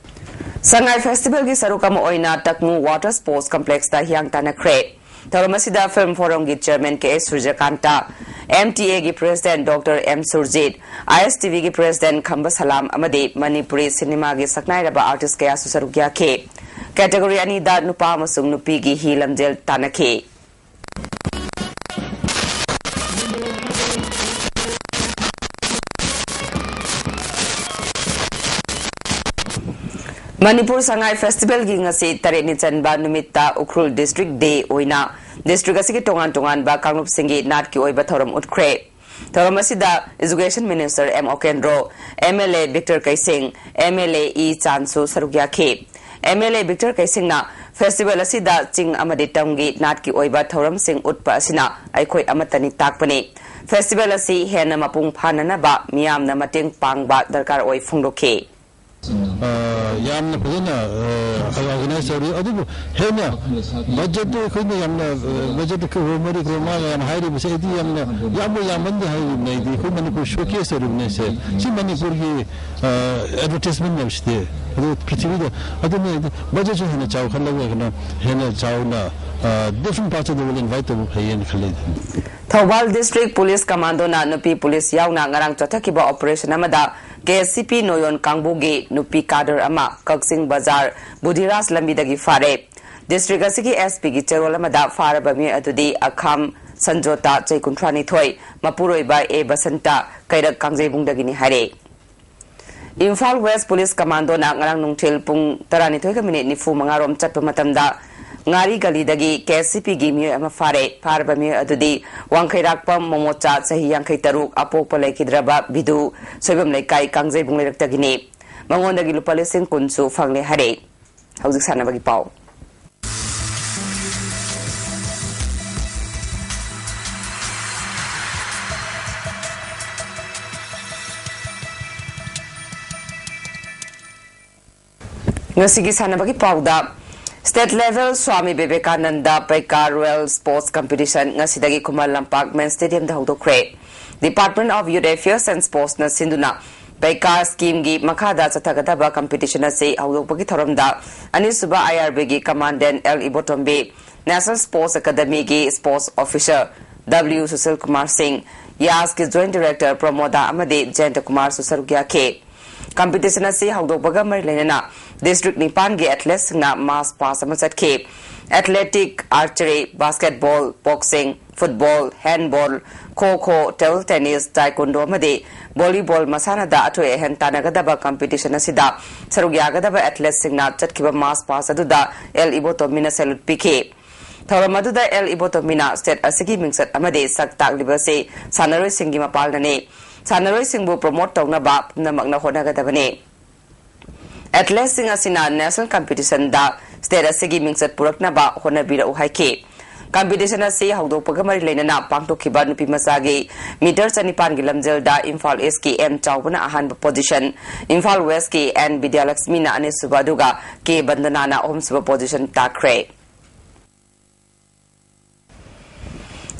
ꯁꯉꯥꯏ Festivalꯒꯤ ꯁꯔꯨꯛ ꯑꯃ ꯑꯣꯏꯅ ꯇꯛꯃꯨ Water Sports Complexꯇ ꯍꯤꯌꯥꯡ ꯇꯥꯟꯅꯈ꯭ꯔꯦ꯫ ꯊꯧꯔꯝ ꯑꯁꯤꯗ Film Forumꯒꯤ Chairman K S Surajkanta, M T Aꯒꯤ President Doctor M Surjit, I S T Vꯒꯤ President ꯈꯝꯕ ꯁꯂꯥꯝ ꯑꯃꯗꯤ ꯃꯅꯤꯄꯨꯔꯤ ꯁꯤꯅꯦꯃꯥꯒꯤ ꯁꯛꯅꯥꯏꯔꯕ artist ꯀꯌꯥꯁꯨ ꯁꯔꯨꯛ ꯌꯥꯈꯤ꯫ Category ꯑꯅꯤꯗ ꯅꯨꯄꯥ ꯑꯃꯁꯨꯡ ꯅꯨꯄꯤꯒꯤ ꯍꯤ ꯂꯝꯖꯦꯜ ꯇꯥꯟꯅꯈꯤ꯫ ꯃꯅꯤꯄꯨꯔ ꯁꯉꯥꯏ ꯐꯦꯁꯇꯤꯚꯦꯜꯒꯤ ꯉꯁꯤ ꯇꯔꯦꯠꯅꯤ ꯆꯟꯕ ꯅꯨꯃꯤꯠꯇ ꯎꯈ꯭ꯔꯨꯜ ꯗꯤꯁꯇ꯭ꯔꯤꯛ ꯗꯦ ꯑꯣꯏꯅ ꯗꯤꯁꯇ꯭ꯔꯤꯛ ꯑꯁꯤꯒꯤ ꯇꯣꯉꯥꯟ ꯇꯣꯉꯥꯟꯕ ꯀꯥꯡꯂꯨꯞꯁꯤꯡꯒꯤ ꯅꯥꯠꯀꯤ ꯑꯣꯏꯕ ꯊꯧꯔꯝ ꯎꯠꯈ꯭ꯔꯦ꯫ ꯊꯧꯔꯝ ꯑꯁꯤꯗ education minister M Okendro, M L A Victor Keishing, M L A ꯏ ꯆꯥꯟꯁꯨ ꯁꯔꯨꯛ ꯌꯥꯈꯤ꯫ ꯑꯦꯝ ꯑꯦꯜ ꯑꯦ ꯕꯤꯛꯇꯔ ꯀꯩꯁꯤꯡꯅ ꯐꯦꯁꯇꯤꯚꯦꯜ ꯑꯁꯤꯗ ꯆꯤꯡ ꯑꯃꯗꯤ ꯇꯝꯒꯤ ꯅꯥꯠꯀꯤ ꯑꯣꯏꯕ ꯊꯧꯔꯝꯁꯤꯡ ꯎꯠꯄ ꯑꯁꯤꯅ ꯑꯩꯈꯣꯏ ꯑꯃꯠꯇꯅꯤ ꯇꯥꯛꯄꯅꯤ꯫ ꯐꯦꯁꯇꯤꯚꯦꯜ ꯑꯁꯤ ꯍꯦꯟꯅ ꯃꯄꯨꯡ ꯐꯥꯅꯅꯕ ꯃꯤꯌꯥꯝꯅ ꯃꯇꯦꯡ ꯄꯥꯡꯕ ꯗꯔꯀꯥꯔ ꯑꯣꯏ ꯐꯣꯡꯗꯣꯛꯈꯤ꯫ ꯑ, ꯌꯥꯝꯅ ꯐꯖꯅ, ꯑ, ꯑꯣꯔꯒꯅꯥꯏꯖ ꯇꯧꯔꯤ꯫ ꯑꯗꯨꯕꯨ ꯍꯦꯟꯅ ꯕꯖꯦꯠꯇꯨ ꯑꯩꯈꯣꯏꯅ ꯌꯥꯝꯅ, ꯑ, ꯕꯖꯦꯠꯇꯨ ꯀ꯭ꯔꯣꯔ ꯃꯔꯤ, ꯀ꯭ꯔꯣꯔ ꯃꯉꯥ ꯌꯥꯝ ꯍꯥꯏꯔꯤꯕꯁꯦ, ꯑꯩꯗꯤ ꯌꯥꯝꯅ, ꯌꯥꯝꯕꯨ ꯌꯥꯝꯃꯟꯗꯦ ꯍꯥꯏꯔꯤꯕꯅꯦ꯫ ꯑꯩꯗꯤ ꯑꯩꯈꯣꯏ ꯃꯅꯤꯄꯨꯔ ꯁꯣꯀꯦꯁ ꯇꯧꯔꯤꯕꯅꯦ ꯁꯦ꯫ ꯁꯤ ꯃꯅꯤꯄꯨꯔꯒꯤ, ꯑ, ꯑꯦꯗꯚꯔꯇꯤꯁꯃꯦꯟ ꯍꯥꯏꯕꯁꯤꯗꯤ꯫ ꯑꯗꯨ ꯄ꯭ꯔꯤꯊꯤꯕꯤꯗ, ꯑꯗꯨꯅ ꯑꯩꯗꯤ ꯕꯖꯦꯠꯁꯨ ꯍꯦꯟꯅ ꯆꯥꯎꯈꯠꯂꯒ ꯀꯩꯅꯣ, ꯍꯦꯟꯅ ꯆꯥꯎꯅ, ꯑ, different parts of the world invite ꯇꯧꯕ ꯐꯩꯌꯦꯅ ꯈꯜꯂꯤ꯫ ꯊꯧꯕꯥꯜ ꯗꯤꯁꯇ꯭ꯔꯤꯛ ꯄꯨꯂꯤꯁ ꯀꯃꯥꯟꯗꯣꯅ ꯅꯨꯄꯤ ꯄꯨꯂꯤꯁ ꯌꯥꯎꯅ ꯉꯔꯥꯡ ꯆꯠꯊꯈꯤꯕ ꯑꯣꯄꯔꯦꯁꯟ ꯑꯃꯗ ꯀꯦ ꯑꯦꯁ ꯁꯤ ꯄꯤ ꯅꯣꯌꯣꯟ ꯀꯥꯡꯕꯨꯒꯤ ꯅꯨꯄꯤ ꯀꯥꯗꯔ ꯑꯃ ꯀꯛꯆꯤꯡ ꯕꯖꯥꯔ ꯕꯨꯙꯤꯔꯥꯖ ꯂꯝꯕꯤꯗꯒꯤ ꯐꯥꯔꯦ꯫ ꯗꯤꯁꯇ꯭ꯔꯤꯛ ꯑꯁꯤꯒꯤ ꯑꯦꯁ ꯄꯤꯒꯤ ꯆꯦꯔꯣꯜ ꯑꯃꯗ ꯐꯥꯔꯕ ꯃꯤꯑꯣꯏ ꯑꯗꯨꯗꯤ ꯑꯈꯥꯝ ꯁꯟꯖꯣꯇꯥ, ꯆꯍꯤ ꯀꯨꯟꯊ꯭ꯔꯥ ꯅꯤꯊꯣꯏ, ꯃꯄꯨꯔꯣꯏꯕ ꯑꯦ ꯕꯁꯟꯇ, ꯀꯩꯔꯛ ꯀꯥꯡꯖꯩꯕꯨꯡꯗꯒꯤꯅꯤ ꯍꯥꯏꯔꯦ꯫ ꯏꯝꯐꯥꯜ ꯋꯦꯁ ꯄꯨꯂꯤꯁ ꯀꯃꯥꯟꯗꯣꯅ ꯉꯔꯥꯡ ꯅꯨꯡꯊꯤꯜ ꯄꯨꯡ ꯇꯔꯥꯅꯤꯊꯣꯏꯒ ꯃꯤꯅꯤꯠ ꯅꯤꯐꯨ ꯃꯉꯥ ꯔꯣꯝ ꯆꯠꯄ ꯃꯇꯝꯗ ꯉꯥꯔꯤ ꯒꯂꯤꯗꯒꯤ ꯀꯦ ꯑꯦꯁ ꯁꯤ ꯄꯤꯒꯤ ꯃꯤꯑꯣꯏ ꯑꯃ ꯐꯥꯔꯦ꯫ ꯐꯥꯔꯕ ꯃꯤꯑꯣꯏ ꯑꯗꯨꯗꯤ ꯋꯥꯡꯈꯩꯔꯥꯛꯄꯝ ꯃꯣꯃꯣꯆꯥ, ꯆꯍꯤ ꯌꯥꯡꯈꯩ ꯇꯔꯨꯛ, ꯑꯄꯣꯛꯄ ꯂꯩꯈꯤꯗ꯭ꯔꯕ ꯕꯤꯗꯨ, ꯁꯣꯏꯕꯝ ꯂꯩꯀꯥꯏ, ꯀꯥꯡꯖꯩꯕꯨꯡ ꯂꯩꯔꯛꯇꯒꯤꯅꯤ꯫ ꯃꯉꯣꯟꯗꯒꯤ ꯂꯨꯄꯥ ꯂꯤꯁꯤꯡ ꯀꯨꯟꯁꯨ ꯐꯪꯂꯦ ꯍꯥꯏꯔꯦ꯫ ꯍꯧꯖꯤꯛ ꯁꯥꯟꯅꯕꯒꯤ ꯄꯥꯎ꯫ ꯉꯁꯤꯒꯤ ꯁꯥꯟꯅꯕꯒꯤ ꯄꯥꯎꯗ, state level ꯁ꯭ꯋꯥꯃꯤ ꯕꯤꯕꯦꯀꯥꯅꯟꯗ ꯄꯩꯀꯥ ꯔꯨꯔꯦꯜ ꯁ꯭ꯄꯣꯔꯠꯁ ꯀꯝꯄꯤꯇꯤꯁꯟ ꯉꯁꯤꯗꯒꯤ ꯈꯨꯃꯟ ꯂꯝꯄꯥꯛ ꯃꯦꯟ ꯁ꯭ꯇꯦꯗꯤꯌꯝꯗ ꯍꯧꯗꯣꯛꯈ꯭ꯔꯦ꯫ Department of Youth Affairs and Sportsꯅ ꯁꯤꯟꯗꯨꯅ ꯄꯩꯀꯥ ꯁ꯭ꯀꯤꯝꯒꯤ ꯃꯈꯥꯗ ꯆꯠꯊꯒꯗꯕ ꯀꯝꯄꯤꯇꯤꯁꯟ ꯑꯁꯤ ꯍꯧꯗꯣꯛꯄꯒꯤ ꯊꯧꯔꯝꯗ ꯑꯅꯤꯁꯨꯕ ꯑꯥꯏ ꯑꯥꯔ ꯕꯤꯒꯤ commandant L Ibotombi, National Sports Academyꯒꯤ sports officer W Sushil Kumar Singh, ꯌꯥꯁꯀꯤ ꯖꯣꯏꯟꯠ ꯗꯥꯏꯔꯦꯛꯇꯔ ꯄ꯭ꯔꯃꯣꯗꯥ ꯑꯃꯗꯤ ꯖꯌꯟꯇ ꯀꯨꯃꯥꯔꯁꯨ ꯁꯔꯨꯛ ꯌꯥꯈꯤ꯫ ꯀꯝꯄꯤꯇꯤꯁꯟ ꯑꯁꯤ ꯍꯧꯗꯣꯛꯄꯒ ꯃꯔꯤ ꯂꯩꯅꯅ ꯗꯤꯁꯇ꯭ꯔꯤꯛ ꯅꯤꯄꯥꯟꯒꯤ ꯑꯦꯊꯂꯦꯠꯁꯤꯡꯅ ꯃꯥꯔꯆ ꯄꯥꯁ ꯑꯃ ꯆꯠꯈꯤ꯫ Athletic, archery, basketball, boxing, football, ꯍꯦꯟꯗꯕꯣꯜ, ꯈꯣ ꯈꯣ, ꯇꯦꯕꯜ ꯇꯦꯅꯤꯁ, ꯇꯥꯏꯀꯨꯟꯗꯣ ꯑꯃꯗꯤ ꯚꯣꯂꯤꯕꯣꯜ ꯃꯁꯥꯟꯅꯗ ꯑꯊꯣꯏ ꯑꯍꯦꯟ ꯇꯥꯟꯅꯒꯗꯕ ꯀꯝꯄꯤꯇꯤꯁꯟ ꯑꯁꯤꯗ ꯁꯔꯨꯛ ꯌꯥꯒꯗꯕ ꯑꯦꯊꯂꯦꯠꯁꯤꯡꯅ ꯆꯠꯈꯤꯕ ꯃꯥꯔꯆ ꯄꯥꯁ ꯑꯗꯨꯗ ꯑꯦꯜ ꯏꯕꯣꯇꯣꯝꯕꯤꯅ ꯁꯦꯂꯨꯠ ꯄꯤꯈꯤ꯫ ꯊꯧꯔꯝ ꯑꯗꯨꯗ ꯑꯦꯜ ꯏꯕꯣꯇꯣꯝꯕꯤꯅ ꯁ꯭ꯇꯦꯠ ꯑꯁꯤꯒꯤ ꯃꯤꯡꯆꯠ ꯑꯃꯗꯤ ꯁꯛ ꯇꯥꯛꯂꯤꯕꯁꯤ ꯁꯥꯟꯅꯔꯣꯏꯁꯤꯡꯒꯤ ꯃꯄꯥꯜꯅꯅꯤ꯫ ꯁꯥꯟꯅꯔꯣꯏꯁꯤꯡꯕꯨ ꯄ꯭ꯔꯣꯃꯣꯠ ꯇꯧꯅꯕ ꯄꯨꯝꯅꯃꯛꯅ ꯍꯣꯠꯅꯒꯗꯕꯅꯤ꯫ ꯑꯦꯊꯂꯦꯠꯁꯤꯡ ꯑꯁꯤꯅ ꯅꯦꯁꯅꯦꯜ ꯀꯝꯄꯤꯇꯤꯁꯟꯗ ꯁ꯭ꯇꯦꯠ ꯑꯁꯤꯒꯤ ꯃꯤꯡꯆꯠ ꯄꯨꯔꯛꯅꯕ ꯍꯣꯠꯅꯕꯤꯔꯛꯎ ꯍꯥꯏꯈꯤ꯫ ꯀꯝꯄꯤꯇꯤꯁꯟ ꯑꯁꯤ ꯍꯧꯗꯣꯛꯄꯒ ꯃꯔꯤ ꯂꯩꯅꯅ ꯄꯥꯡꯊꯣꯛꯈꯤꯕ ꯅꯨꯄꯤ ꯃꯆꯥꯒꯤ ꯃꯤꯇꯔ ꯆꯅꯤꯄꯥꯟꯒꯤ ꯂꯝꯖꯦꯜꯗ ꯏꯝꯐꯥꯜ ꯏꯁꯀꯤ ꯑꯦꯝ ꯆꯥꯎꯕꯅ ꯑꯍꯥꯟꯕ ꯄꯣꯖꯤꯁꯟ, ꯏꯝꯐꯥꯜ ꯋꯦꯁꯀꯤ ꯑꯦꯟ ꯕꯤꯗ꯭ꯌꯥꯂꯛꯁꯃꯤꯅ ꯑꯅꯤꯁꯨꯕ ꯑꯗꯨꯒ ꯀꯦ ꯕꯟꯗꯅꯥꯅ ꯑꯍꯨꯝꯁꯨꯕ ꯄꯣꯖꯤꯁꯟ ꯇꯥꯈ꯭ꯔꯦ꯫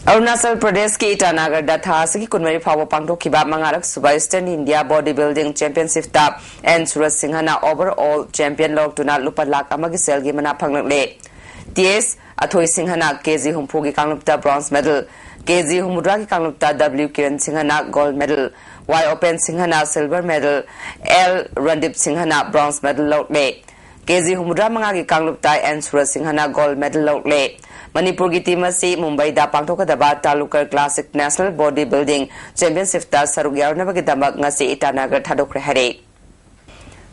ꯑꯔꯨꯅꯥꯆꯜ ꯄ꯭ꯔꯗꯦꯁꯀꯤ ꯏꯇꯥꯅꯥꯒꯔꯗ ꯊꯥ ꯑꯁꯤꯒꯤ ꯀꯨꯟꯃꯔꯤ ꯐꯥꯎꯕ ꯄꯥꯡꯊꯣꯛꯈꯤꯕ ꯃꯉꯥꯔꯛ ꯁꯨꯕ ꯏꯁꯇꯔꯟ ꯏꯟꯗꯤꯌꯥ ꯕꯣꯗꯤ ꯕꯤꯜꯗꯤꯡ ꯆꯦꯝꯄꯤꯌꯟꯁꯤꯞꯇ ꯑꯦꯟ ꯁꯨꯔꯖ ꯁꯤꯡꯍꯅ ꯑꯣꯚꯔ ꯑꯣꯜ ꯆꯦꯝꯄꯤꯌꯟ ꯂꯧꯔꯛꯇꯨꯅ ꯂꯨꯄꯥ ꯂꯥꯈ ꯑꯃꯒꯤ ꯁꯦꯜꯒꯤ ꯃꯅꯥ ꯐꯪꯂꯛꯂꯦ꯫ ꯇꯤ ꯑꯦꯁ ꯑꯊꯣꯏ ꯁꯤꯡꯍꯅ ꯀꯦ ꯖꯤ ꯍꯨꯝꯐꯨꯒꯤ ꯀꯥꯡꯂꯨꯞꯇ ꯕ꯭ꯔꯣꯟꯖ ꯃꯦꯗꯜ, ꯀꯦ ꯖꯤ ꯍꯨꯝꯐꯨꯇꯔꯥꯒꯤ ꯀꯥꯡꯂꯨꯞꯇ ꯗꯕ꯭ꯂꯤꯎ ꯀꯤꯔꯟ ꯁꯤꯡꯍꯅ ꯒꯣꯜꯗ ꯃꯦꯗꯜ, ꯋꯥꯏ ꯑꯣꯄꯦꯟ ꯁꯤꯡꯍꯅ ꯁꯤꯜꯚꯔ ꯃꯦꯗꯜ, ꯑꯦꯜ ꯔꯟꯗꯤꯞ ꯁꯤꯡꯍꯅ ꯕ꯭ꯔꯣꯟꯖ ꯃꯦꯗꯜ ꯂꯧꯔꯛꯂꯦ꯫ ꯀꯦ ꯖꯤ ꯍꯨꯝꯐꯨꯇꯔꯥ ꯃꯉꯥꯒꯤ ꯀꯥꯡꯂꯨꯞꯇ ꯑꯦꯟ ꯁꯨꯔꯖ ꯁꯤꯡꯍꯅ ꯒꯣꯜꯗ ꯃꯦꯗꯜ ꯂꯧꯔꯛꯂꯦ꯫ ꯃꯅꯤꯄꯨꯔꯒꯤ ꯇꯤꯝ ꯑꯁꯤ ꯃꯨꯝꯕꯥꯏꯗ ꯄꯥꯡꯊꯣꯛꯀꯗꯕ ꯇꯥꯂꯨꯀꯔ ꯀ꯭ꯂꯥꯁꯤꯛ ꯅꯦꯁꯅꯦꯜ ꯕꯣꯗꯤ ꯕꯤꯜꯗꯤꯡ ꯆꯦꯝꯄꯤꯌꯟꯁꯤꯞꯇ ꯁꯔꯨꯛ ꯌꯥꯅꯕꯒꯤꯗꯃꯛ ꯉꯁꯤ ꯏꯇꯥꯅꯒꯔ ꯊꯥꯗꯣꯛꯈ꯭ꯔꯦ ꯍꯥꯏꯔꯦ꯫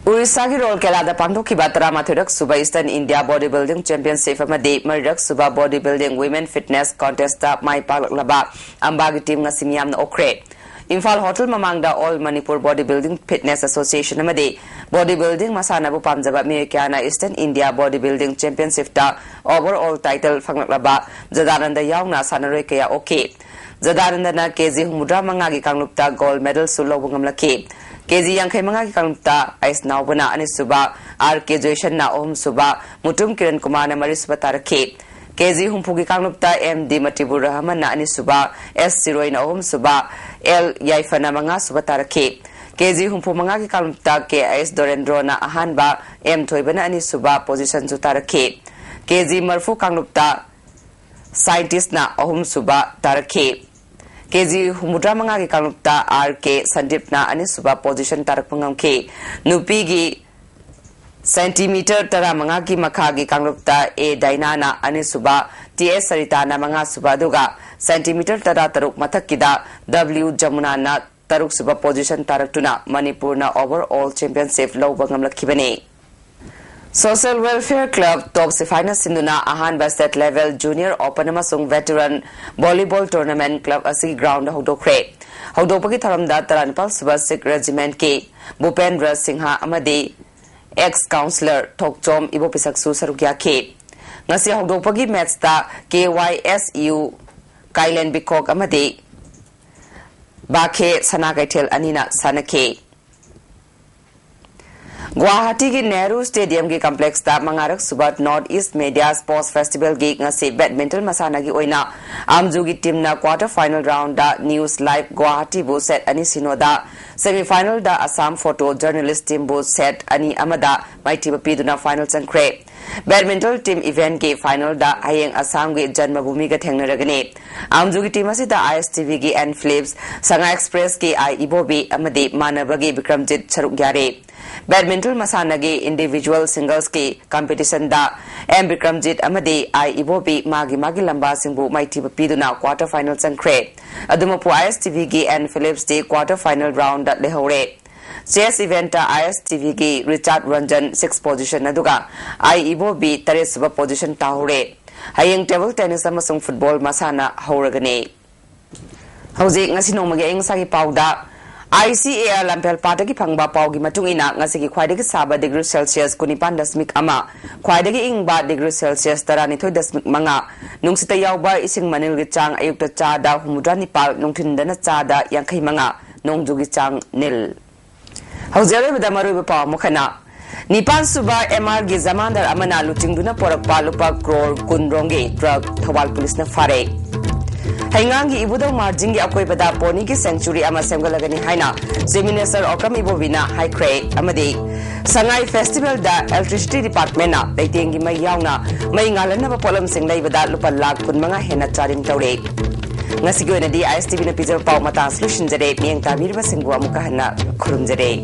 ꯎꯔꯤꯁꯥꯒꯤ ꯔꯣꯜꯀꯦꯂꯥꯗ ꯄꯥꯡꯊꯣꯛꯈꯤꯕ ꯇꯔꯥꯃꯥꯊꯣꯏꯔꯛ ꯁꯨꯕ eastern India body building championship ꯑꯃꯗꯤ ꯃꯔꯤꯔꯛ ꯁꯨꯕ body building women fitness contest ꯃꯥꯏ ꯄꯥꯛꯂꯛꯂꯕ ꯑꯝꯕꯥꯒꯤ ꯇꯤꯝ ꯉꯁꯤ ꯃꯤꯌꯥꯝꯅ ꯑꯣꯛꯈ꯭ꯔꯦ꯫ ꯏꯝꯐꯥꯜ ꯍꯣꯇꯦꯜ ꯃꯃꯥꯡꯗ all Manipur body building fitness association ꯑꯃꯗꯤ ꯕꯣꯗꯤ ꯕꯤꯜꯗꯤꯡ ꯃꯁꯥꯟꯅꯕꯨ ꯄꯥꯝꯖꯕ ꯃꯤꯑꯣꯏ ꯀꯌꯥꯅ ꯏꯁꯇꯔꯟ ꯏꯟꯗꯤꯌꯥ ꯕꯣꯗꯤ ꯕꯤꯜꯗꯤꯡ ꯆꯦꯝꯄꯤꯌꯟꯁꯤꯞꯇ ꯑꯣꯚꯔ ꯑꯣꯜ ꯇꯥꯏꯇꯜ ꯐꯪꯂꯛꯂꯕ ꯖꯗꯥꯅꯟꯗ ꯌꯥꯎꯅ ꯁꯥꯟꯅꯔꯣꯏ ꯀꯌꯥ ꯑꯣꯛꯈꯤ꯫ ꯖꯗꯥꯅꯟꯗꯅ ꯀꯦ ꯖꯤ ꯍꯨꯝꯐꯨꯇꯔꯥ ꯃꯉꯥꯒꯤ ꯀꯥꯡꯂꯨꯞꯇ ꯒꯣꯜꯗ ꯃꯦꯗꯜꯁꯨ ꯂꯧꯕ ꯉꯝꯂꯛꯈꯤ꯫ ꯀꯦ ꯖꯤ ꯌꯥꯡꯈꯩ ꯃꯉꯥꯒꯤ ꯀꯥꯡꯂꯨꯞꯇ ꯑꯩꯁ ꯅꯥꯎꯕꯅ ꯑꯅꯤꯁꯨꯕ, ꯑꯥꯔ ꯀꯦ ꯖꯣꯏꯁꯟꯅ ꯑꯍꯨꯝꯁꯨꯕ, ꯃꯨꯇꯨꯝ ꯀꯤꯔꯟ ꯀꯨꯃꯥꯔꯅ ꯃꯔꯤꯁꯨꯕ ꯇꯥꯔꯛꯈꯤ꯫ ꯀꯦ ꯖꯤ ꯍꯨꯝꯐꯨꯒꯤ ꯀꯥꯡꯂꯨꯞꯇ ꯑꯦꯝ ꯗꯤ ꯃꯇꯤꯕꯨꯔ ꯔꯍꯃꯟꯅ ꯑꯅꯤꯁꯨꯕ, ꯑꯦꯁ ꯁꯤꯔꯣꯏꯅ ꯑꯍꯨꯝꯁꯨꯕ, ꯑꯦꯜ ꯌꯥꯏꯐꯅ ꯃꯉꯥꯁꯨꯕ ꯇꯥꯔꯛꯈꯤ꯫ ꯀꯦ ꯖꯤ ꯍꯨꯝꯐꯨ ꯃꯉꯥꯒꯤ ꯀꯥꯡꯂꯨꯞꯇ ꯀꯦ ꯑꯩꯁ ꯗꯣꯔꯦꯟꯗ꯭ꯔꯣꯅ ꯑꯍꯥꯟꯕ, ꯑꯦꯝ ꯊꯣꯏꯕꯅ ꯑꯅꯤꯁꯨꯕ ꯄꯣꯖꯤꯁꯟꯁꯨ ꯇꯥꯔꯛꯈꯤ꯫ ꯀꯦ ꯖꯤ ꯃꯔꯤꯐꯨ ꯀꯥꯡꯂꯨꯞꯇ ꯁꯥꯏꯟꯇꯤꯁꯅ ꯑꯍꯨꯝꯁꯨꯕ ꯇꯥꯔꯛꯈꯤ꯫ ꯀꯦ ꯖꯤ ꯍꯨꯝꯐꯨꯇꯔꯥ ꯃꯉꯥꯒꯤ ꯀꯥꯡꯂꯨꯞꯇ ꯑꯥꯔ ꯀꯦ ꯁꯟꯗꯤꯞꯅ ꯑꯅꯤꯁꯨꯕ ꯄꯣꯖꯤꯁꯟ ꯇꯥꯔꯛꯄ ꯉꯝꯈꯤ꯫ ꯅꯨꯄꯤꯒꯤ ꯁꯦꯟꯇꯤꯃꯤꯇꯔ ꯇꯔꯥꯃꯉꯥꯒꯤ ꯃꯈꯥꯒꯤ ꯀꯥꯡꯂꯨꯞꯇ ꯑꯦ ꯗꯥꯏꯅꯥꯅ ꯑꯅꯤꯁꯨꯕ, ꯇꯤ ꯑꯦꯁ ꯁꯔꯤꯇꯥꯅ ꯃꯉꯥꯁꯨꯕ, ꯑꯗꯨꯒ ꯁꯦꯟꯇꯤꯃꯤꯇꯔ ꯇꯔꯥꯇꯔꯨꯛ ꯃꯊꯛꯀꯤꯗ W ꯖꯃꯨꯅꯥꯅ ꯇꯔꯨꯛꯁꯨꯕ position ꯇꯥꯔꯛꯇꯨꯅ ꯃꯅꯤꯄꯨꯔꯅ overall championship ꯂꯧꯕ ꯉꯝꯂꯛꯈꯤꯕꯅꯤ꯫ Social Welfare Club TOPSIFAIꯅ ꯁꯤꯟꯗꯨꯅ ꯑꯍꯥꯟꯕ state level junior open ꯑꯃꯁꯨꯡ veteran volleyball tournament club ꯑꯁꯤꯒꯤ ground ꯍꯧꯗꯣꯛꯈ꯭ꯔꯦ꯫ ꯍꯧꯗꯣꯛꯄꯒꯤ ꯊꯧꯔꯝꯗ ꯇꯔꯥꯅꯤꯄꯥꯜ ꯁꯨꯕ Sikh Regimentꯀꯤ ꯚꯨꯄꯦꯟꯗ꯭ꯔ ꯁꯤꯡꯍ ꯑꯃꯗꯤ ex councillor ꯊꯣꯛꯆꯣꯝ ꯏꯕꯣꯄꯤꯁꯛꯁꯨ ꯁꯔꯨꯛ ꯌꯥꯈꯤ꯫ ꯉꯁꯤ ꯍꯧꯗꯣꯛꯄꯒꯤ matchꯇ KYSU ꯀꯥꯏꯂꯦꯟ ꯕꯤꯈꯣꯛ ꯑꯃꯗꯤ ꯕꯥꯈꯦ ꯁꯅꯥ ꯀꯩꯊꯦꯜ ꯑꯅꯤꯅ ꯁꯥꯟꯅꯈꯤ꯫ ꯒꯨꯋꯥꯍꯥꯇꯤꯒꯤ ꯅꯦꯍꯔꯨ Stadiumꯒꯤ complexꯇ ꯃꯉꯥꯔꯛ ꯁꯨꯕ North East Media Sports Festivalꯒꯤ ꯉꯁꯤ badminton ꯃꯁꯥꯟꯅꯒꯤ ꯑꯣꯏꯅ ꯑꯥꯝꯖꯨꯒꯤ teamꯅ quarter final roundꯗ News Live ꯒꯨꯋꯥꯍꯥꯇꯤꯕꯨ set ꯑꯅꯤ ꯁꯤꯅꯣꯗ, semifinalꯗ Assam Photo Journalist teamꯕꯨ set ꯑꯅꯤ ꯑꯃꯗ ꯃꯥꯏꯊꯤꯕ ꯄꯤꯗꯨꯅ final ꯆꯪꯈ꯭ꯔꯦ꯫ Badminton team eventꯀꯤ finalꯗ ꯍꯌꯦꯡ ꯑꯁꯥꯝꯒꯤ ꯖꯟꯃꯚꯨꯃꯤꯒ ꯊꯦꯡꯅꯔꯒꯅꯤ꯫ ꯑꯥꯝꯖꯨꯒꯤ team ꯑꯁꯤꯗ ISTVꯒꯤ N Phillips, Sangai Expressꯀꯤ I ꯏꯕꯣꯕꯤ ꯑꯃꯗꯤ ꯃꯥꯟꯅꯕꯒꯤ ꯕꯤꯀ꯭ꯔꯝꯖꯤꯠ ꯁꯔꯨꯛ ꯌꯥꯔꯤ꯫ Badminton ꯃꯁꯥꯟꯅꯒꯤ individual singlesꯀꯤ competitionꯗ M ꯕꯤꯀ꯭ꯔꯝꯖꯤꯠ ꯑꯃꯗꯤ I ꯏꯕꯣꯕꯤ ꯃꯥꯒꯤ ꯃꯥꯒꯤ ꯂꯝꯕꯥꯁꯤꯡꯕꯨ ꯃꯥꯏꯊꯤꯕ ꯄꯤꯗꯨꯅ quarter final ꯆꯪꯈ꯭ꯔꯦ꯫ ꯑꯗꯨꯃꯛꯄꯨ ISTVꯒꯤ N Phillipsꯇꯤ quarter final roundꯗ ꯂꯩꯍꯧꯔꯦ꯫ Chess eventꯇ ISTVꯒꯤ ꯔꯤꯆꯥꯔꯗ ꯔꯟꯖꯟ six position ꯑꯗꯨꯒ I ꯏꯕꯣꯕꯤ ꯇꯔꯦꯠ ꯁꯨꯕ position ꯇꯥꯍꯧꯔꯦ꯫ ꯍꯌꯦꯡ table tennis ꯑꯃꯁꯨꯡ football ꯃꯁꯥꯟꯅ ꯍꯧꯔꯒꯅꯤ꯫ ꯍꯧꯖꯤꯛ ꯉꯁꯤ ꯅꯣꯡꯃꯒꯤ ꯑꯏꯪ ꯑꯁꯥꯒꯤ ꯄꯥꯎꯗ ICAR ꯂꯝꯐꯦꯜ ꯄꯥꯠꯇꯒꯤ ꯐꯪꯕ ꯄꯥꯎꯒꯤ ꯃꯇꯨꯡ ꯏꯟꯅ ꯉꯁꯤꯒꯤ ꯈ꯭ꯋꯥꯏꯗꯒꯤ ꯁꯥꯕ degree Celsius ꯀꯨꯟꯅꯤꯄꯥꯟ ꯗꯁꯃꯤꯛ ꯑꯃ, ꯈ꯭ꯋꯥꯏꯗꯒꯤ ꯏꯪꯕ degree Celsius ꯇꯔꯥꯅꯤꯊꯣꯏ ꯗꯁꯃꯤꯛ ꯃꯉꯥ, ꯅꯨꯡꯁꯤꯠꯇ ꯌꯥꯎꯕ ꯏꯁꯤꯡ ꯃꯅꯤꯜꯒꯤ ꯆꯥꯡ ꯑꯌꯨꯛꯇ ꯆꯥꯗ ꯍꯨꯝꯐꯨꯇꯔꯥ ꯅꯤꯄꯥꯜ, ꯅꯨꯡꯊꯤꯟꯗꯅ ꯆꯥꯗ ꯌꯥꯡꯈꯩ ꯃꯉꯥ, ꯅꯣꯡꯖꯨꯒꯤ ꯆꯥꯡ ꯅꯤꯜ꯫ ꯍꯧꯖꯤꯛ ꯑꯔꯣꯏꯕꯗ ꯃꯔꯨꯑꯣꯏꯕ ꯄꯥꯎ ꯑꯃꯨꯛ ꯍꯟꯅ꯫ ꯅꯤꯄꯥꯟ ꯁꯨꯕ MRꯒꯤ ꯖꯃꯥꯟꯗꯥꯔ ꯑꯃꯅ ꯂꯨꯆꯤꯡꯗꯨꯅ ꯄꯣꯔꯛꯄ ꯂꯨꯄꯥ ꯀ꯭ꯔꯣꯔ ꯀꯨꯟ ꯔꯣꯝꯒꯤ ꯇ꯭ꯔꯛ ꯊꯧꯕꯥꯜ ꯄꯨꯂꯤꯁꯅ ꯐꯥꯔꯦ꯫ ꯍꯩꯉꯥꯡꯒꯤ ꯏꯕꯨꯙꯧ ꯃꯥꯔꯖꯤꯡꯒꯤ ꯑꯀꯣꯏꯕꯗ ꯄꯣꯅꯤꯒꯤ sanctuary ꯑꯃ ꯁꯦꯝꯒꯠꯂꯒꯅꯤ ꯍꯥꯏꯅ Chief Minister ꯑꯣꯀ꯭ꯔꯝ ꯏꯕꯣꯕꯤꯅ ꯍꯥꯏꯈ꯭ꯔꯦ꯫ ꯑꯃꯗꯤ ꯁꯉꯥꯏ Festivalꯗ Electricity Departmentꯅ ꯂꯩꯇꯦꯡꯒꯤ ꯃꯩ ꯌꯥꯎꯅ ꯃꯩ ꯉꯥꯜꯍꯟꯅꯕ ꯄꯣꯠꯂꯝꯁꯤꯡ ꯂꯩꯕꯗ ꯂꯨꯄꯥ ꯂꯥꯈ ꯀꯨꯟꯃꯉꯥ ꯍꯦꯟꯅ ꯆꯥꯗꯤꯡ ꯇꯧꯔꯦ꯫ ꯉꯁꯤꯒꯤ ꯑꯣꯏꯅꯗꯤ ISTVꯅ ꯄꯤꯖꯕ ꯄꯥꯎ ꯃꯇꯥꯡ ꯑꯁꯤꯗ ꯂꯣꯏꯁꯤꯟꯖꯔꯦ꯫ ꯃꯤꯠꯌꯦꯡ ꯇꯥꯕꯤꯔꯤꯕꯁꯤꯡꯕꯨ ꯑꯃꯨꯛꯀ ꯍꯟꯅ ꯈꯨꯔꯨꯝꯖꯔꯦ꯫